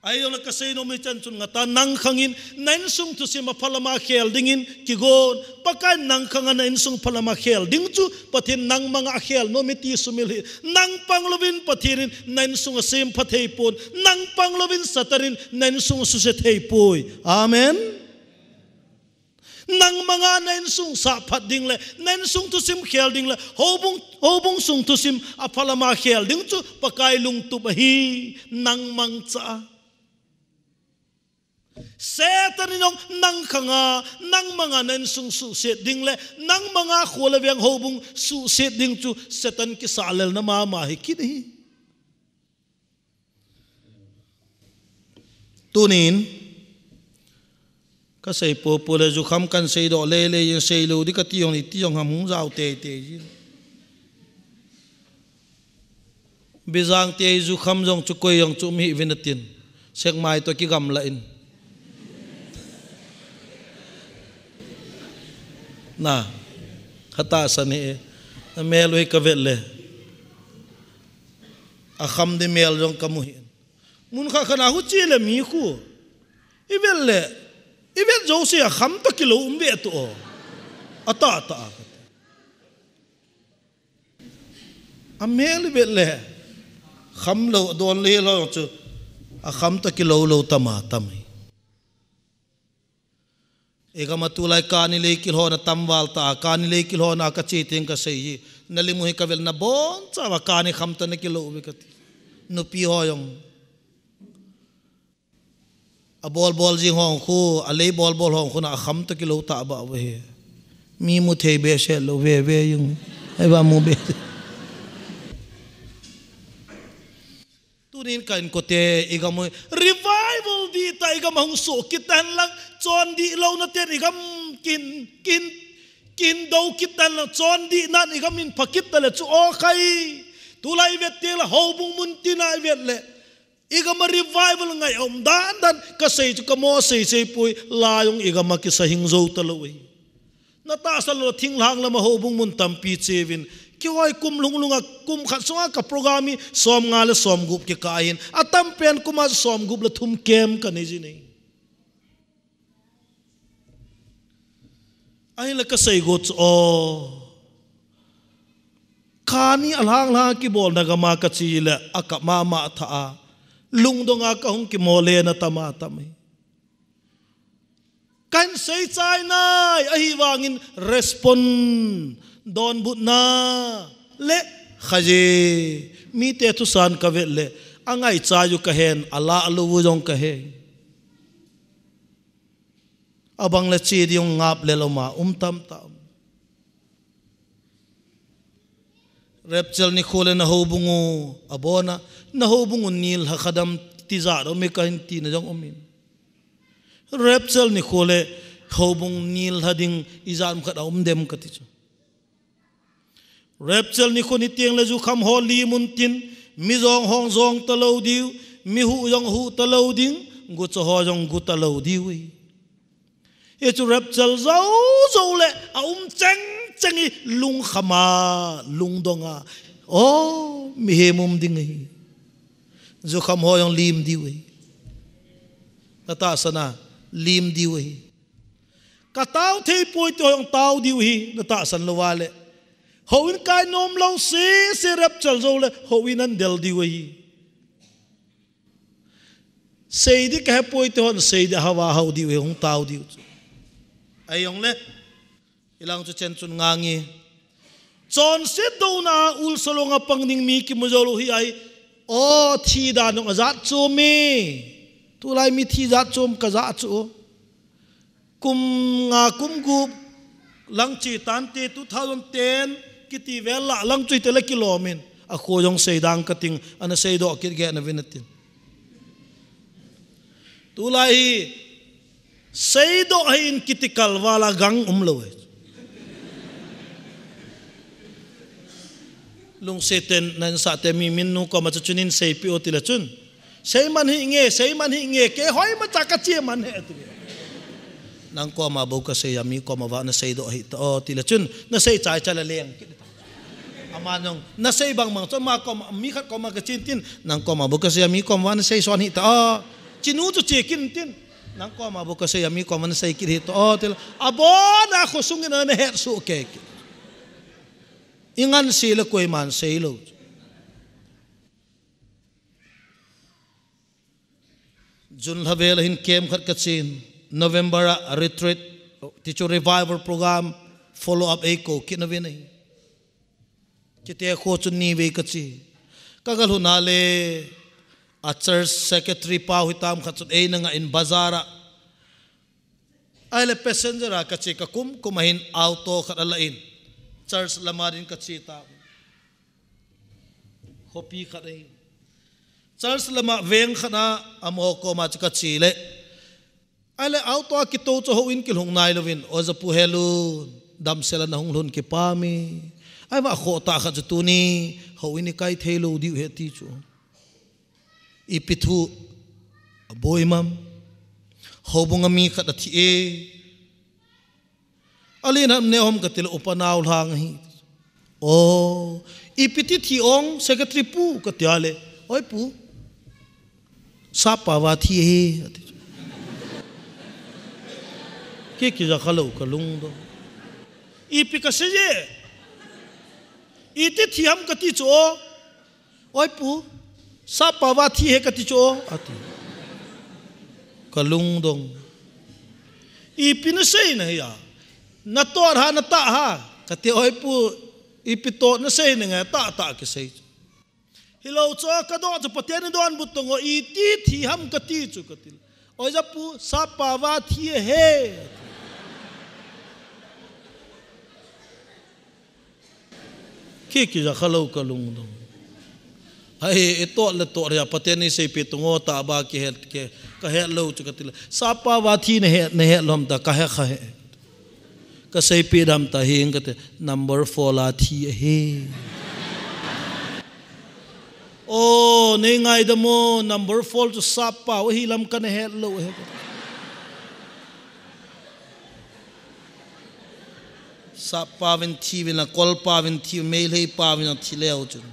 Ahi jong le ka sei nom hi chan chun ngata nang khangin na insung thusim a phalama khel dingin kigon. Pakai nang khanga na insung phalama khel ding chu Pathen nang manga a khel nom hi ti sumil hi. Nang pang louvin Pathen in na insung a sem pha thei pon. Nang pang louvin Satan in na insung a suse thei poi. Amen. Nang manga na insung sah phat ding le, na insung thusim khel ding le, houbung, houbung sung thusim a phalama khel ding chu Pakai lungtup ahi, nang mangcha. Satan in jong nang khanga, nang manga na insung suhset ding le, nang manga kho le veng houbung suhset ding chu Satan kisahlelna mama hi kit ahi. Tunin, ka sei popo le jukham kan sei doh lele, yin sei lou di ka ti jong ni ti jong ham hung jao teitei jin. Bijang te jukham jong chu koi jong chu um hi vin atin. Sekmai to kigamla in. Na, hata sa ni e. Na mel u hi ka vet le. A kham di mel jong ka mu hi. Mun kha khana hu chi le mi khu. I vet le. I vet jo se a kham ta kilo um ve to. A ta ta. A mel i vet le. Kham lo don le lo chu. A kham ta kilo lo tama tam hi. Igam a tulai kani lei kilhona tamval ta, kani lei kilhona ka chi ting ka sei hi. Na limu hi ka vel na bon cha va kani kham ta na kilo ve ka ti. Nupi ho jong. A bol bol jing hong khu, a lei bol bol hong khu na a kham ta kilo ta ba ve hi. Mi mu thei be se lo ve ve jing. Ai ba mu be. Tunin ka inkote igam u revival di ta igam hung so kitan lang chon di lo na ten igam kin kin kin do kitan lang chon di nan igam in pha kit ta le chu o khai. Tulai vet teng la houbung mun tina i vet le igam a revival ngai om dan dan ka sei chu ka mo sei sei pui la jong igam a kisa hing zo ta lo i. Na tahsan lou thinglhang lama houbung mun tampi chevin. Kihoi kum lhung lunga kum khat sunga ka program hi som nga le som gup kikah in. A tam pen kuma som gup le thum kem ka nei jin e. Ahin la ka sei got chu o. Kani a lhang lhang kibolna gama ka chi le a kap mama tha a. Lungdonga ka hung kimo le na tama tam hi. Kan sei chai nai, ahi vangin respond donbutna le khaje. Mite thusan ka vet le, a ngai chai u ka hen, a la a lo u jong ka hen. A bang le chi di jong ngap le loma, um tam tam. Rapture nikho le na houbung u, a bona, na houbung u nil ha khadam tijat um i ka hin tina jong um in. Rapture nikho le houbung nil ha ding ijat um khat a um dem ka ti chu. Rapture nikho ni teng le jukham ho li mun tin, mi jong hong jong ta lo diu, mi hu jong hu ta lo ding, gucha ho jong gu ta lo diu i. Hichu rapture jou jou le a um cheng cheng i lungkhama, lungdonga. O, mihem um ding ahi. Jukham ho jong lim diu ahi. Na tahsan a, lim diu ahi. Ka tao thei poi ti ho jong tao diu ahi, na tahsan lou vale. Houin kai nom lou sese rapture jou le houin ahin del diu ahi. Sei di kahe poi ti hon sei di, hava hou diu ahi, hung tao diu chu. Ahi jongle, ilang chu chen chun ngange. Chonset douna a ulsa longa pang ding mi kimu jou lou hi ahi. O, thi dan jong ajat chom e. Tulai mi thi jat chom kajah chu. Kum nga kum gup lang che tante, two thousand ten kiti vel lah lang chu hite le kilom in. Akho jong sei dang kating, ana seidoh kit geh na vin atin. Tulai hi seidoh hi in kiti kalval a gang umlou e. Lungset ten na insah te mi min nu koma chu chunin seipeh o tile chun. Sei man hih nge, sei man hih nge, kei hoimacha kache man hih e tile. Nang koma bou kasei a mi koma vah na seidoh hih ta o tile chun, na sei chaichai le leng kit ta. Ama jong, na sei bangbang chu ama koma, mi khat koma kachen tin, nang koma bou kasei a mi koma vah na sei son hih ta o. Chinu chu che kit in tin, nang koma bou kasei a mi koma na sei kit hih ta o tile. Abon a khosung in ana hetsoh kei kit. I ngansi le koiman seilou. June lha vel a hin camp khat kachen, November a retreat, ti chu revival program, follow up eikou kit na vin ahi. Chite kho chun ni vei kache. Kaga lhun a le, a church secretary pa hitam khat chun eina ngah in bazar a. Ahile passenger a kache, kakum kum a hin auto khat alah in. Church lama din kache ta. Khopi khat ahi. Church lama veng khat a amaho koma chu kache le. Ahile auto a kitou chu houin kilhung nailouvin, Oja pu helun, damsel a nahung lhun kipah e. Ahivang khohtah khat chu tuni, houin ikai theilou diu ahi ti chu. Ipi thu, aboi mam. Houbung a mi khat athi e. Alen ham ne ham katile upa nao lhang ahi. O, ipi ti thi ong, secretary pu, katia le. Oi pu. Sapa va thi e, ati. Kei kija khalou kalungdong. Ipi kasei e. Iti thi ham kati chu o. Oi pu, sapa va thi e kati chu o, ati. Kalungdong. Ipi nasei na hia. Natoh ha, natah ha. Kati oi pu, ipi toh nasei na nge, tah tah kisei. Hilou chu kadoh chu Pathen in donbut tong o, iti thi ham kati chu kati. Oja pu, sapa va thi e. Kei kija khalou kalungdong. Ai, itoh le toh ria Pathen in seipeh tong o tah ba kihet ke, kahet lou chu kati le. Sapa va thi nahet, nahet lou ham ta kahe kha e. Kaseipeh dam ta hi kati, number four la thi ahi. O, nei ngaidam o, number four chu sapa va hi lam kana het lou e. Sapa vin thi vin la, kolpa vin thi, meilhei pa vin la thi leu chun.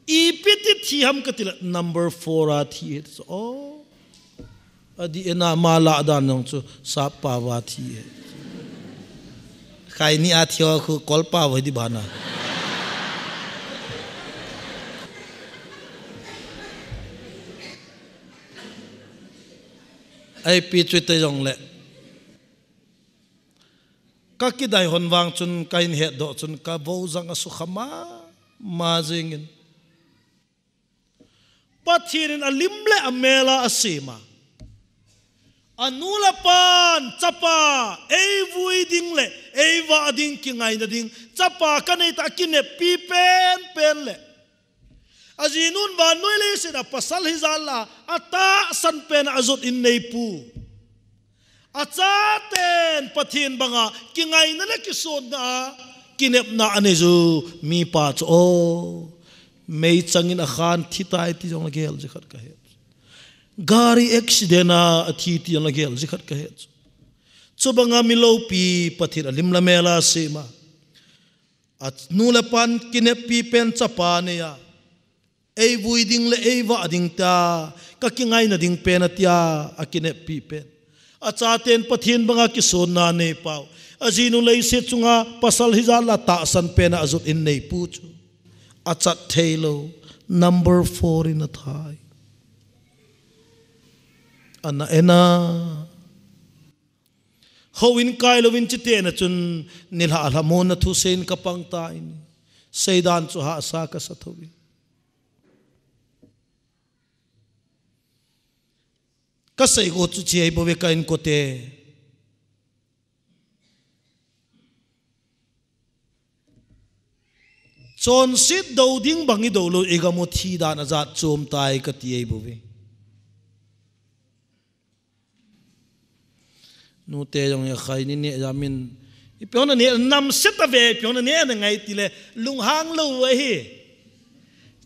Ipi ti thi ham kati le, number four a thi e. O. Adih e na ma lah dan jong chu sapa va thi e. Khai ni a thi ho khu kolpa va hi di bana. Ipi chu te jong le. Kakidai hon vang chun kahin hetdoh chun kavojang asukha mama jingin. Pathen in alim le amel a asem a. Anu le apan, chapa, eivui ding le, eivah ding kingaina ding. Chapa kanei ta kineppi penpen le. Ajinun vannoi leiset a pasal hijat la, atahsan pen a ajot in neipu. Achaten Pathen banga kingaina le kisonna a kinepna anei jou mipa chu o. Meichang in akhan thi tai ti jong le gel jikhat kahet. Gari accident a athi ti jong le gel jikhat kahet. Chubanga mi loupi Pathen alim le amel a asem a. Anu le apan kineppi pen chapa anei a. Eivui ding le eivah ding tia, kakingaina ding pen atia, akineppi pen. Achaten Pathen banga kisonna nei pau. Ajinu leiset chunga pasal hijat la tahsan pena ajut in nei pu chu. Achat thei lou. Number four in athai. Ana ena. Houin kai louvin chitena chun nilhah lhamonna thuseiyin kapang tan. Seidan chu hahsa kasa thou ve. Kasei go chu chi ahi bouve ka inkote. Chonset dou ding bang idou lou, igam u thi dan ajat chom tai kati ahi bouve. Nute jong akhai ni ne jamin. Ipi hon nane, namse tave, ipi hon nane nangai tile, lunghang lou ahi.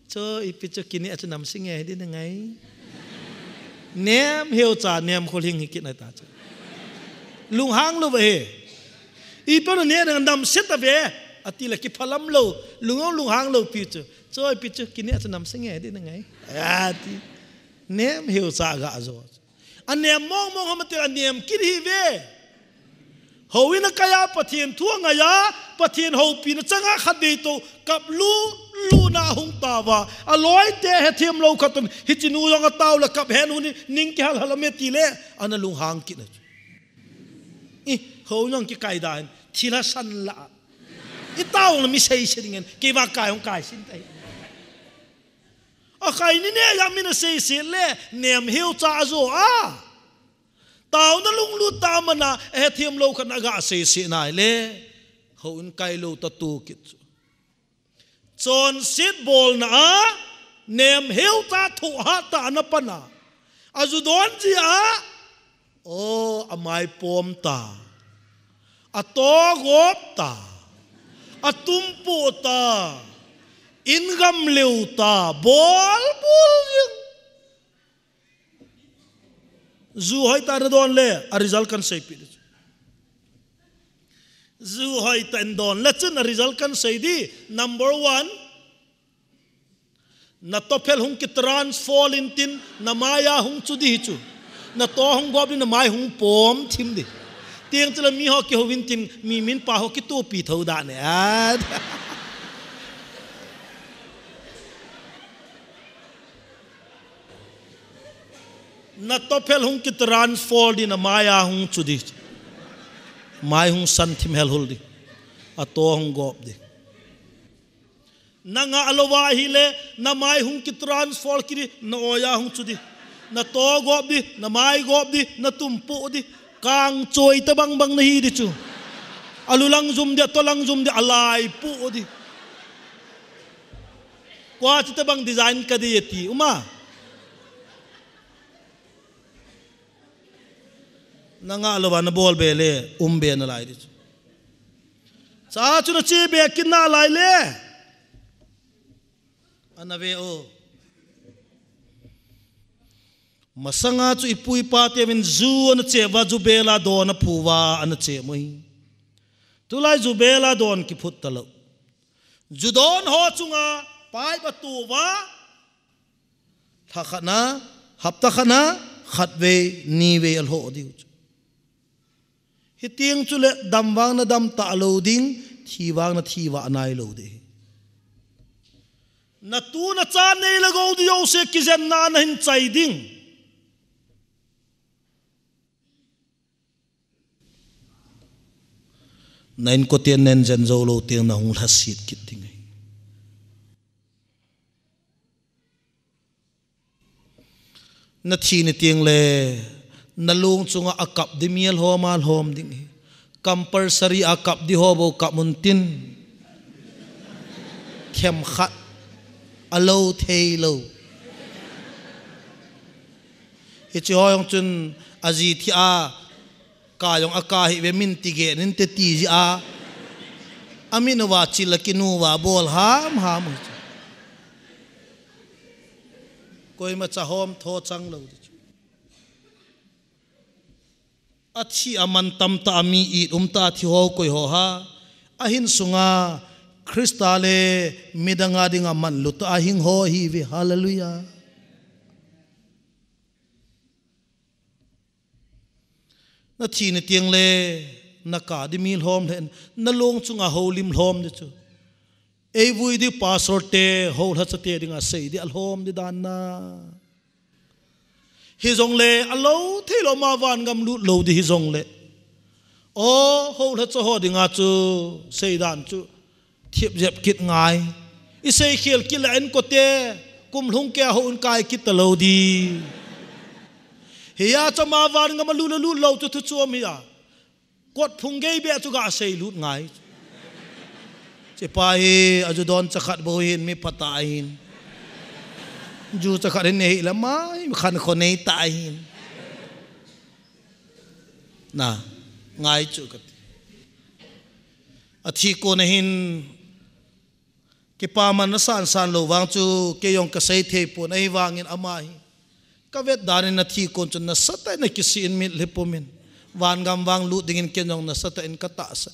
Chu ipi chu kine chu namse nge hi di nangai. Nem heu cha, nem khol hing hi kit nai ta chu. Lunghang lou ahi. Ipi hon nane namse tave, atile kiphalam lou, lung lunghang lou pi chu. Chu ipi chu kine chu namse nge hi di nangai. Ati. Nem heu cha ga jo. Anem mong mong ham atil, anem kit hi ve. Houin akai a Pathen thu angai a, Pathen houpina changa khatvei tou kap lu lu na hung tauva. Aloite hethem lou khat un hiche nu jong atao le kap hen hun ning kihal hal a me tile ana lunghang kit na chu. I hou jong kikai da hin thil hasan la. I tao le mi sei se ding en kei va kai hung kai sin tai. Akhai ni ne ya min asei se le nem heu cha ajo a. Taona lunglut ta mana, ahethem lou khat na ga sei se nai le. Houin kai lou ta tu kit chu. Chonset bolna a, nem heu cha thoh hat ta ana pan a. Aju don ji a, o, amai pom ta. Ato gop ta. Atum pu ta. In gam leu ta. Bol bol jing. Ju hoi ta na don le, a result kan sei pi di chu. Ju hoi ta in don le chun a result kan sei di, number one. Na to phel hung ki transform in tin, na mai a hung chu di hi chu. Na to hung gop di, na mai hung pom thim di. Tiang chu la mi ho ki ho vin tin, mi min pa ho ki tu pi tho da ne. A. Na to phel hung ki transform di, na mai a hung chu di. Mai hung san thim hel hul di. A to hung gop di. Na nga alova hi le, na mai hung ki transform ki di, na oi a hung chu di. Na to gop di, na mai gop di, na tum pu di. Kang choi ta bang bang na hi di chu. Alu lang zum di, a to lang zum di, alai pu di. Kua chu ta bang design ka di ti uma. Na nga lova na bol be le, um be na lai di chu. Cha chu na che be kin na lai le. Ana ve o. Masanga chu ipu ipa te vin ju ana che va, ju bela don a phu va ana che mo hi. Tulai ju bela don ki phut ta lo. Ju don ho chunga pai ba tu va. Lha khat na, hapta khat na, khat vei, ni vei a lhoh diu chu. Hitiang chu le dam vang na dam ta lo ding, thi vang na thi va nai lo ding. Na tu na cha nei le go di jo se kijen na na hin chai ding. Na inkote nen jen jo lo tiang na hung lhasit kit ding ahi. Na thi ni tiang le, na lung chunga a kap di mi a lhom a lhom ding hi. Compulsory a kap di ho bo kap mun tin. Khem khat. A lo thei lo. Hichi ho jong chun a ji thi a, ka jong a ka hi ve min ti ge nin te ti ji a. A min uva chil a ki nu uva bol ham ham u chu. Koima cha hom tho chang lo di chu. A thi a man tam ta a mi it um ta a thi ho koi ho ha. A hin sunga Krista le midang a dinga man lut a hing ho hi ve. Hallelujah. Na thi ni tiang le, na ka di mi lhom le, na long chunga ho lim lhom di chu. Ei vui di pastor te, ho lha cha te dinga sei di a lhom di dan na. Hi zong le, a lo thei lo ma van gam lut lo di hi zong le. O, ho lha cha ho dinga chu, sei dan chu. Thiap zep kit ngai. I sei khial kit le en kote, kum lhung ke ho un kai kit ta lo di. Hi a cha ma van gam a lut le lut lo chu thu chuam hi a. Kot phung gei be chu ga sei lut ngai. Che pa hi, a ju don cha khat bo hin mi pha ta hin. Ju cha khat hin nei la mai, khan kho nei ta hin. Na, ngai chu ka ti. A thi kon a hin, kipa man na san san lo vang chu, kei jong ka sei thei pon, ahi vangin ama hi. Ka vet dan in na thi kon chu na sa ta in na kisi in mit le pum in. Van gam vang lut dingin ken jong na sa ta in ka ta sa.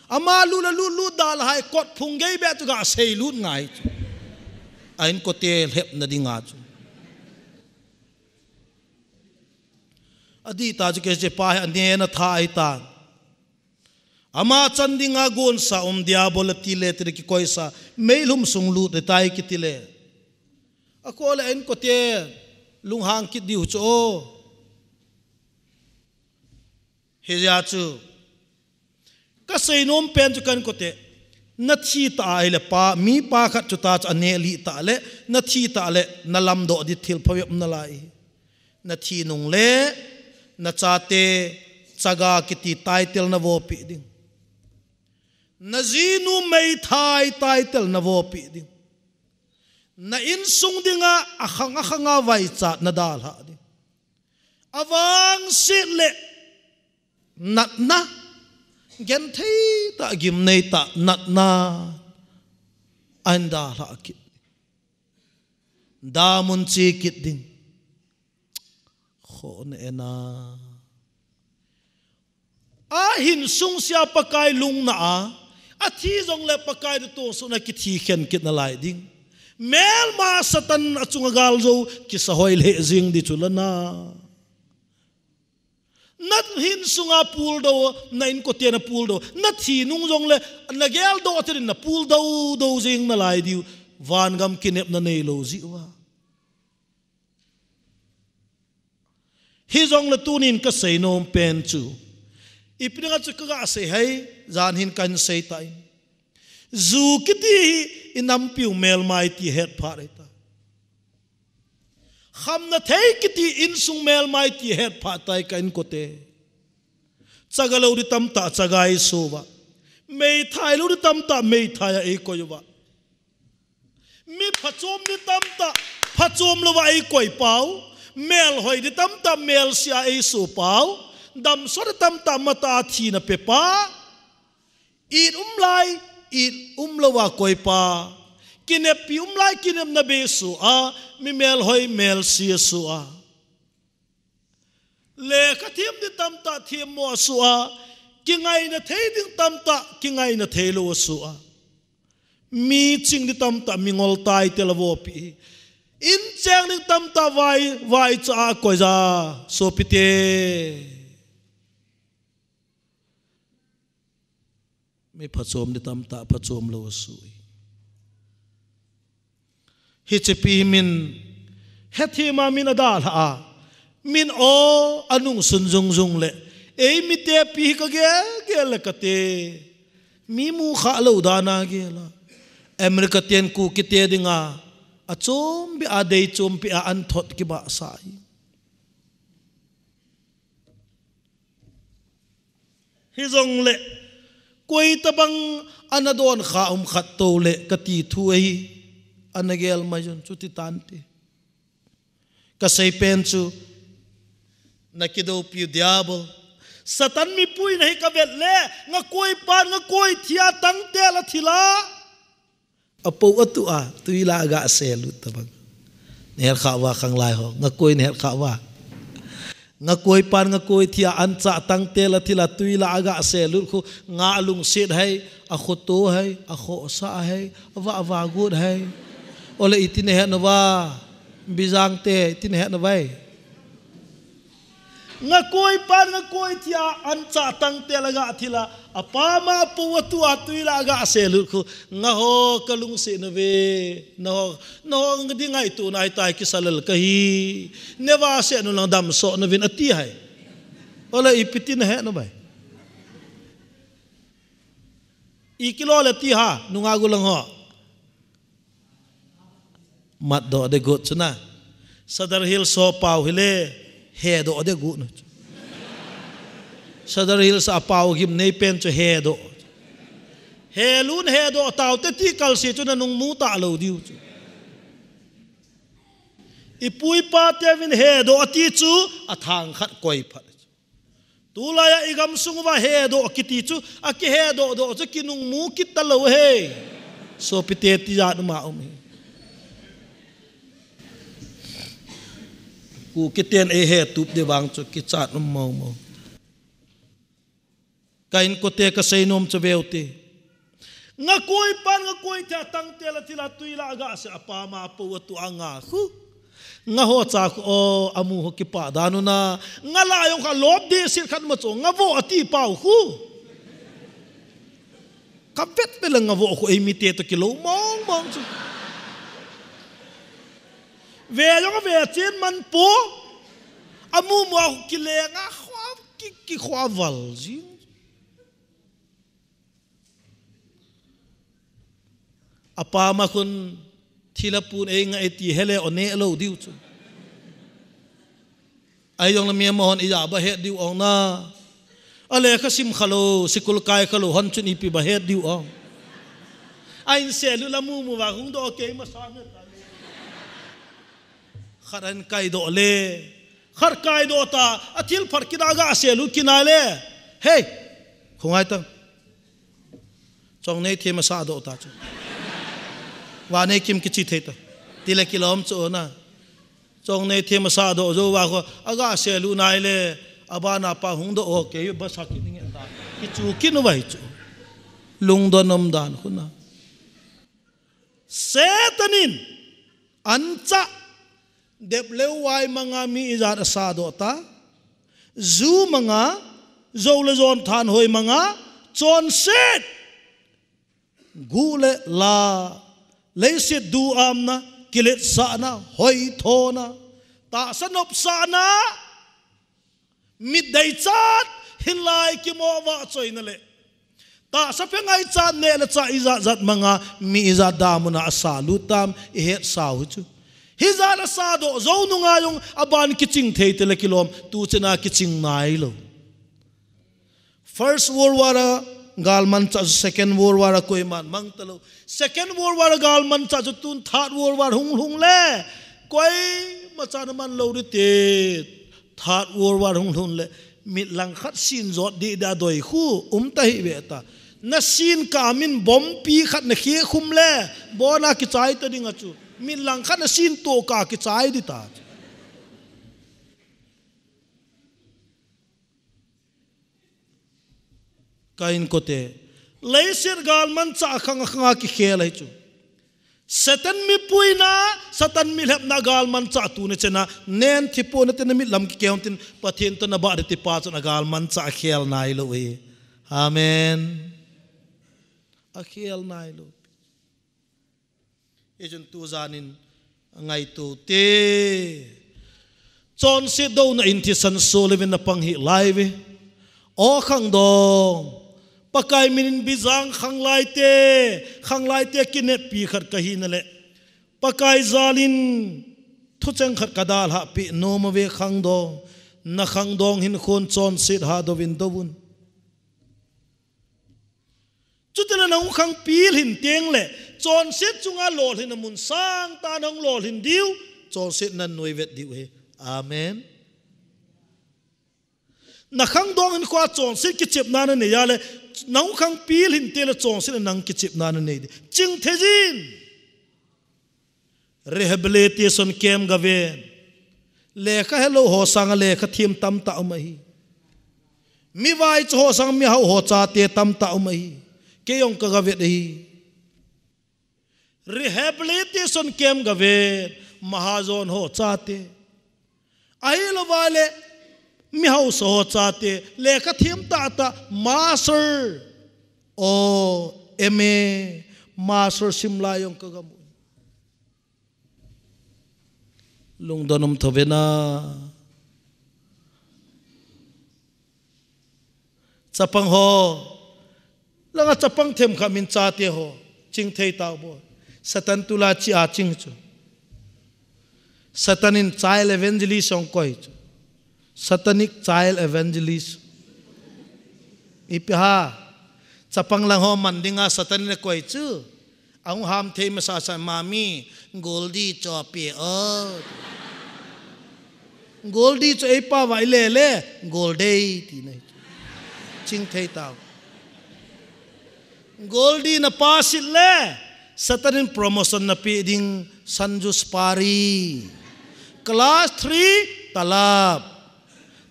Ama lut le lut lut dal hai kot phung gei be chu ga sei lut ngai chu. A in kote lhep na dinga chu. A di ta chu kei che pa hi a ne na tha ai ta. Ama chan dinga gon sa um diabol a ti le ti le kikoi sa. Mei lhum sung lut le tai ki ti le. A ko le en kote lunghang kit diu chu o. Hi zia chu. Ka sei nom pen chu kan kote. Na thi ta ai le pa, mi pa khat chu ta chu a ne li ta le, na thi ta le, na lam do di thil pha vep na lai. Na thi nung le, na cha te, chaga kiti title na vo pi ding. Na zi nu mei thai title na vo pi ding. Na insung dinga a khang a khanga vai chat na dal ha ding. A vang sit le natna, gen thei ta, gim nei ta, natna, a in dal ha kit. Da mun chi kit ding. Kho na ena. A hin sung sia Pakai lung na a, a thi zong le Pakai du tong su na ki thi khen kit na lai ding. Mel ma Satan a chung a gal zo ki sa hoi le zing di chu la na. Na hin sunga pul do, na in kote na pul do, na thi nung zong le, na gel do a thirin na pul do do zing na lai diu, van gam kinep na nei lo zi uva. Hi zong le tunin ka sei nom pen chu. I pi dinga chu ka ga sei hai, zan hin kan sei ta in. Zu kiti hi i nampiu mel mai ti het pha rei ta. Kham na thei kiti insung mel mai ti het pha tai ka in kote. Chaga lo di tam ta chaga i su va. Mei thai lo di tam ta mei thai a i koi va. Mi phachom di tam ta phachom lo va i koi pau. Mel hoi di tam ta mel sia i su pau. Dam so di tam ta mata thi na pe pa. It um lai, it um lo a koi pa. Kinep pi um lai, kinep na be su a, mi mel hoi mel sia su a. Le ka thiam di tam ta thiam mo su a, ki ngai na thei ding tam ta, ki ngai na thei lo su a. Mi ching di tam ta, mi ngol tai te la vo pi. In cheng ding tam ta vai, vai cha a koi za, so pi te. Mi phachom di tam ta phachom lo a sui. Hi che pi min, he thi ma min a da la a. Min o a nung sun zung zung le. Ei mi te pi hi ka gel gel le ka te. Mi mu kha lo da na gel a. America ten ku ki te ding a. A chom bi a dei chom pi a an thot ki ba sa i. Hi zong le, koi ta bang ana don kha um khat to le, ka ti thu ahi, ana gel mai zon chu ti tan ti. Ka sei pen chu, na ki do piu diabol. Satan mi pui na hi ka vet le, nga koi pan, nga koi thia tang te la thila. A po a tu a, tui la a ga se lut ta bang. Ni her kha wa khang lai ho, nga koi ni her kha wa. Nga koi pan nga koi thia an cha tang te la thila tui la a ga se lut khu nga lung sit hai, a kho to hai, a kho sa hai, a va va gut hai. Ole iti ne het na wa, bizang te, iti ne het na vai. Ngakoi pan ngakoi thia ancha tangte la ga thila. Apama apu atu atui la ga se lut khu. Nga ho kalungsi na ve. Na ho, na ho nga di ngai tu nai tai kisalal kahi. Neva se nu lang dam so na vin ati hai. Ola ipi ti na he na bai. I kilo le ti ha, nunga gulang ho. Mat do de gut chuna. Sadar Hills so pau hile, he do de gut nu. Sadar Hills a pau gim nei pen chu he do. He lun he do tau te ti kal si chu na nung mu ta lo diu chu. I pui pa te vin he do ati chu, a thang khat koi phat. Tulai a i gam sung uva he do kiti chu, a ki he do do chu ki nung mu kit ta lo he. So pi te ti ja nu ma um he. Ku ki ten e he tup de vang chu ki chat um mau mau. Ka in kote ka sei nom chu veu te. Ngakoi pan ngakoi thia tangte la thila tui la ga se apama apu atu anga khu. Nga ho cha khu o amu ho kipa danu na. Nga la yong kha lop de sit khat ma cho nga vo ati pau khu. Ka vet pe la nga vo khu ei mi te to kilo mong mong chu. Ve yong ve chin man po. Amu mu a khu kile nga khwa ki ki khwa val jing. Apama khun thila pun ei nga ei ti hele o ne lo diu chu. Ai yong la mi ma hon i ja ba het diu ong na. A le kha sim kha lo, sikul kai kha lo hon chun ipi ba het diu ong. A in se lu la mu mu va hung do ke ma sa me ta. Khat an kai do le. Khat kai do ta, a thil phat kida ga se lu kinai le. Hey. Khungai ta. Chong nei thim a sa do ta chu. Wa nei kim kichi thei ta. Ti le kilom chu na. Chong nei thim a sa do zo wa ko. A ga se lu nai le. A ba na pa hung do o ke ba sa ki ning ta. Ki chu ki nu vai chu. Lung do nom dan khu na. Setanin. Ancha. Dep leu wai manga mi ijat a sa do ta. Zu manga, zo le zon than hoi manga, chon set. Gu le la, leiset du amna, kilet sana, hoi thona. Ta sa nop sana, mit dai chat, hin lai ki mo va choi na le. Ta sa phe ngai chat ne le cha ijat zat manga, mi ijat damuna a sa lu tam, i het sa hu chu. Hi za la sa do zo nu nga yong a ban kiching thei te le kilom, tu chena kiching nai lo. First World War a gal man cha chu Second World War a koi man mang ta lo. Second World War a gal man cha chu tun Third World War hung hung le. Koi ma cha na man lo ri te. Third World War hung hung le. Mit lang khat sin zot di da doi khu um ta hi ve ta. Na sin ka min bom pi khat na khie khum le. Bo na kichai ta ding a chu. Mit lang khat na sin to ka kichai di ta. Ka in kote. Leiset gal man cha khang khang a ki khel ai chu. Satan mi puina, Satan mi lhepna gal man cha tu ne chena, nen thi po na te na mit lam ki keon tin, Pathen to na ba de ti pa chu na gal man cha khel nai lo e. Amen. A khel nai lo. Ijun tu zanin a ngai tu te. Chonset do na in thi san so le vin na pang hi lai ve. O khang dong. Pakai minin bizang khang lai te. Khang lai te kinep pi khat ka hi na le. Pakai zalin thucheng khat ka dal ha pi no ma ve khang dong. Na khang dong hin khon chonset ha do vin do vun. Chutile nahung khang pil hin teng le, chonset chunga lolhin a mun sang ta nahung lolhin diu, chonset nan nuai vet diu he. Amen. Na khang dong in khua chonset kichepna na nei a le, nahung khang pil hin te le chonset nang kichepna na nei di. Ching thejin. Rehabilitation camp ga ven. Lekha helo ho sanga lekha thiem tamtah um ahi. Mi vai chu ho sang mi hau ho chate tamtah um ahi. Kei jong ka ga vet ahi. Rehabilitation camp ga ven. Mahajon ho chate. Ahilou vai le. mi haosa ho chate, lekha them tahtah, master, o, M A, master sim lai jong ka gamu. Lungdon um tho vena. Chapang ho, langa chapang themkhat min chate ho, ching thei tau bo. Satan tulai chi a ching chu. Satan in child evangelist jong koi chu. Satanic child evangelist. Ipi ham, chapang lang ho man dinga Satan in akoi chu. Ahung ham thei masa sa, "Mami, Goldie chu ape o." Goldie chu eipao va ilele, Goldie ti nei. Ching thei tau. Goldie na pass it le, Satan in promotion na pe ding, Sanju Supari. Class three, talap.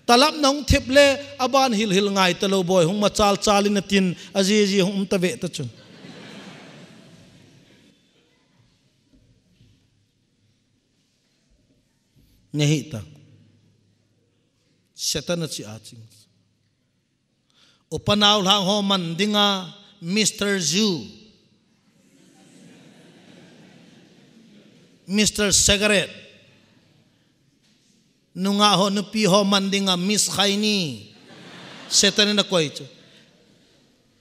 Talap na hung thep le, aban hilhil ngai talou boi, hung machal chal in atin, ajiji hung um tave ta chun. Nge hi ta. Satan a chi a ching. Upa nau lhang ho man dinga Mister Zoo. Mister Cigarette. Nungah ho, nupi ho man dinga Miss Khaini. Satan in akoi chu.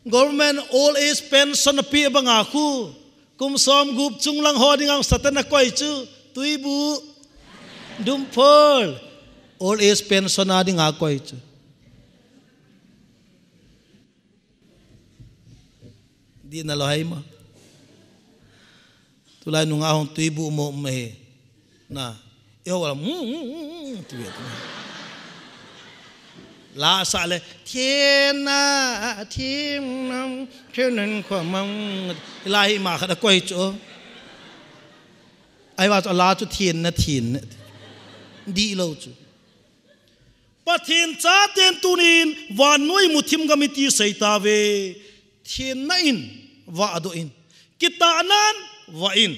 Government old age pension ape banga khu. Kum som gup chung lang ho dinga Satan in akoi chu. Tuibu. Dumphol. Old age pension a dinga akoi chu. Di na lo hai ma. Tulai nungah hung tuibu mo ma he. Na. Iho wala. Mm, mm, mm, mm, tu ya tu. La sa le. Thien na, thien na, thien nan kho mang. Ilahi ma khat akoi chu. Ahivang chu la chu thien na, thien na. Di lo chu. Pathen chaten tunin vannoi muthim gam iti sei tauve. Thenna in, vahdoh in. Kitahnan, vah in.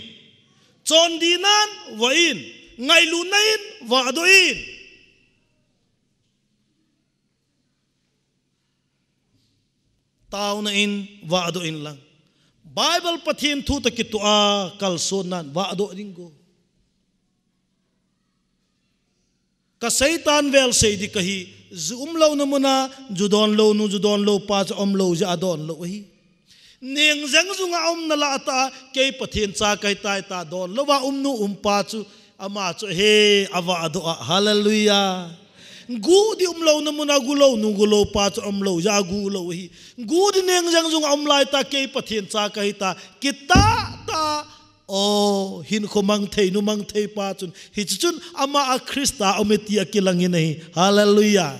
Chondinan, vah in. Ngailutna in, vahdoh in. Taona in, vahdoh in lang. Bible Pathen thu toh kitoh a kalsonnan, vahdoh ding go. Ka Satan vel sei di kahi, ju umlouna muna, ju donlounu, ju donlou pa chu umlou jeh a donlou ahi. Neng jeng jung a umna lah a ta, kei Pathen cha kahi tai ta, donlou a umnu umpa chu, ama chu he, avahdoh a, hallelujah. Gu di umlouna muna, gulounu, gulou pa chu umlou jeh a gulou ahi. Gu di neng jeng jung a um lai ta, kei Pathen cha kahi ta, kitah ta, O, hinkho mang thei, nu mang thei pa chun. Hiche chun ama a Christa um e ti akilang in ahi. Hallelujah.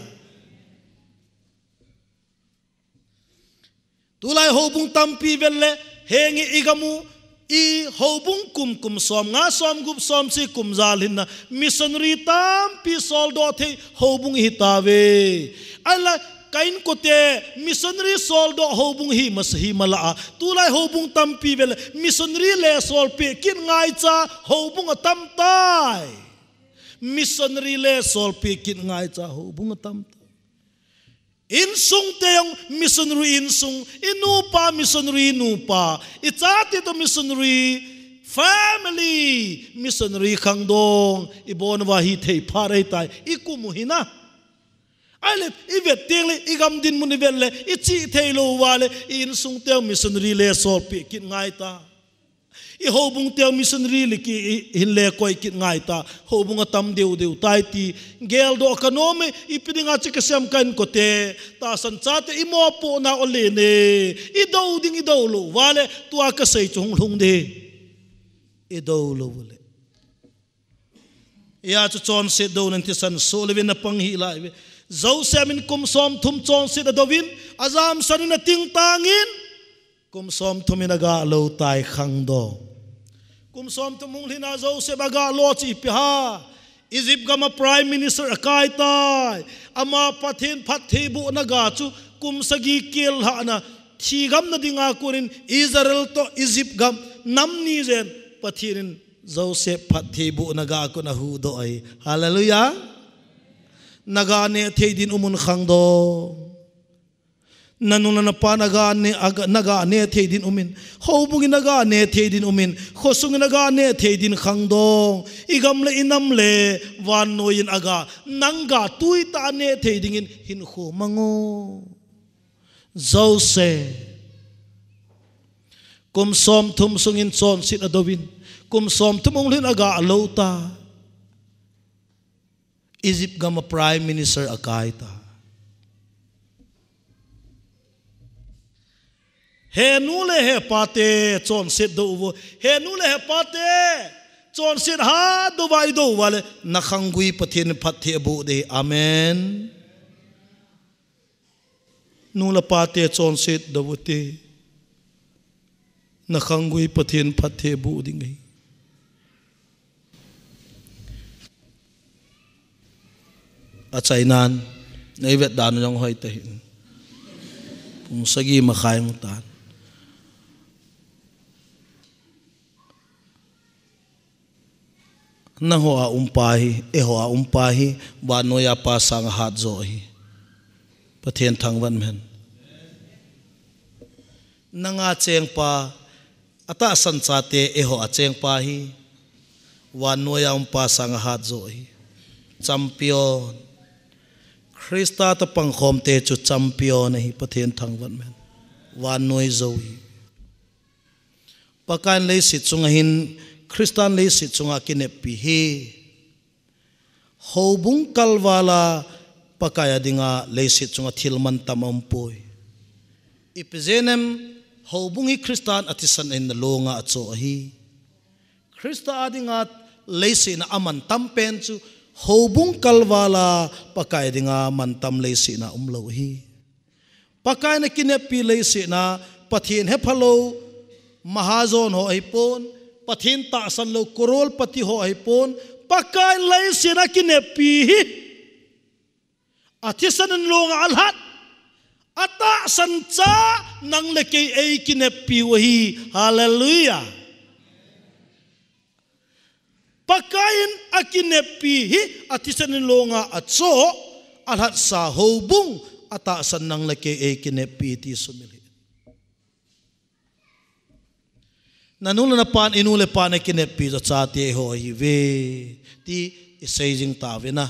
Tulai houbung tampi vel le, henge i gam u, i houbung kum, kum som nga, som gup, som sagi kum ja lhinna, missionary tampi soldoh thei houbung ihi tauve. Ahinla, Ka inkote missionary soldoh houbung hi masa hi mala a. Tulai houbung tampi vel missionary le sol peh kit ngaicha houbung atam tai. Missionary le sol peh kit ngaicha houbung atam tai. Insung te jong missionary insung, i nupa missionary nupa, i chate toh missionary family, missionary khangdong, i bon uva hithei pha rei tai, i kum u hi na. Ahile, i vet teng le, i gam dinmun i vet le, i chih thei lou uva le, i insung teu missionary le sol peh kit ngai ta. I houbung teu missionary le ki, i, hin le koi kit ngai ta. Houbung atam deu deu tai ti. Geldoh ka nom e, ipi dinga chi ka sem ka inkote. Tahsan chate i mopohna u alen e. I dou ding i dou lou uva le, tua ka sei chu hung lhung ding. I dou lou uva le. Hia chu chonset douna in thisan soh le vin na pang hih lai ve. Joseph in kum somthum chonset adouvin, ajamsan in atingtang in, kum somthum in aga lou tai khangdong. Kum somthum hung lhin a Joseph aga lou chu ipi ham. Egypt gam a Prime Minister akai tai. Ama Pathen phattheibohna ga chu kum sagi kel lhahna thi gam na dinga kon in Israel toh Egypt gam nam ni jen Pathen in Joseph phattheibohna ga kon a huhdoh ahi. Hallelujah. Naga neh thei din umun khangdong. Nanu napa naga neh, aga, naga neh thei din umin. Houbung in naga neh thei din umin. Khosung in naga neh thei din khangdong. Igam le inam le vannoi in aga, nang ga tuitah neh thei dingin hinkho mang o. Joseph. Kum somthum sungin chonset adouvin. Kum somthum hung lhin aga lou ta. Egypt gam a Prime Minister akai ta. He nu le he pa te chonset dou uvo. He nu le he pa te chonset hadou uva idou uva le, na khanggui Pathen in phatthei aboh ding. Amen. Nu le pa te chonset dou uvin te. Na khanggui Pathen phatthei aboh ding ahi. Achainan, nei vet dan jong hoi tahih in. Pung sagi makhai hung tan. Nangho a um pa hi, eiho a um pa hi, vannoi a Pa sanga hatjo ahi. Pathen thangvah in um hen. Nanga cheng pa, atahsan chate eiho a cheng pa hi, vannoi a um Pa sanga hatjo ahi. Champion. Christa toh pangkhom te chu champion ahi, Pathen thangvah in um hen. Vannoi jou ahi. Pakaiyin leiset chunga hin, Christan leiset chunga kineppi hi. Houbung kalval a Pakai a dinga leiset chunga thil mantam aumpoi. Ipi jeh inem, houbung hi Christan athisan a hinna longa acho ahi. Christa a dinga leiset a amantam pen chu, houbung kalval a Pakai a dinga mantam leiset a umlou ahi. Pakaiyin akineppi leiset a, Pathen hephalou, mahajon ho ahipon, Pathen tahsan lou, crorepati ho ahipon, Pakaiyin leiset a kineppi hi. Athisan in longa alhat, atahsan cha nang le kei eikineppiu ahi. Hallelujah. Pakaiyin akineppi hi, athisan in longa acho, alhatsa houbung, atahsan nang le kei eikineppi ti sumil hih. Nanu le napan, inu le ipan eikineppi chu achate ho ahiuve, ti isei jing tauvin a.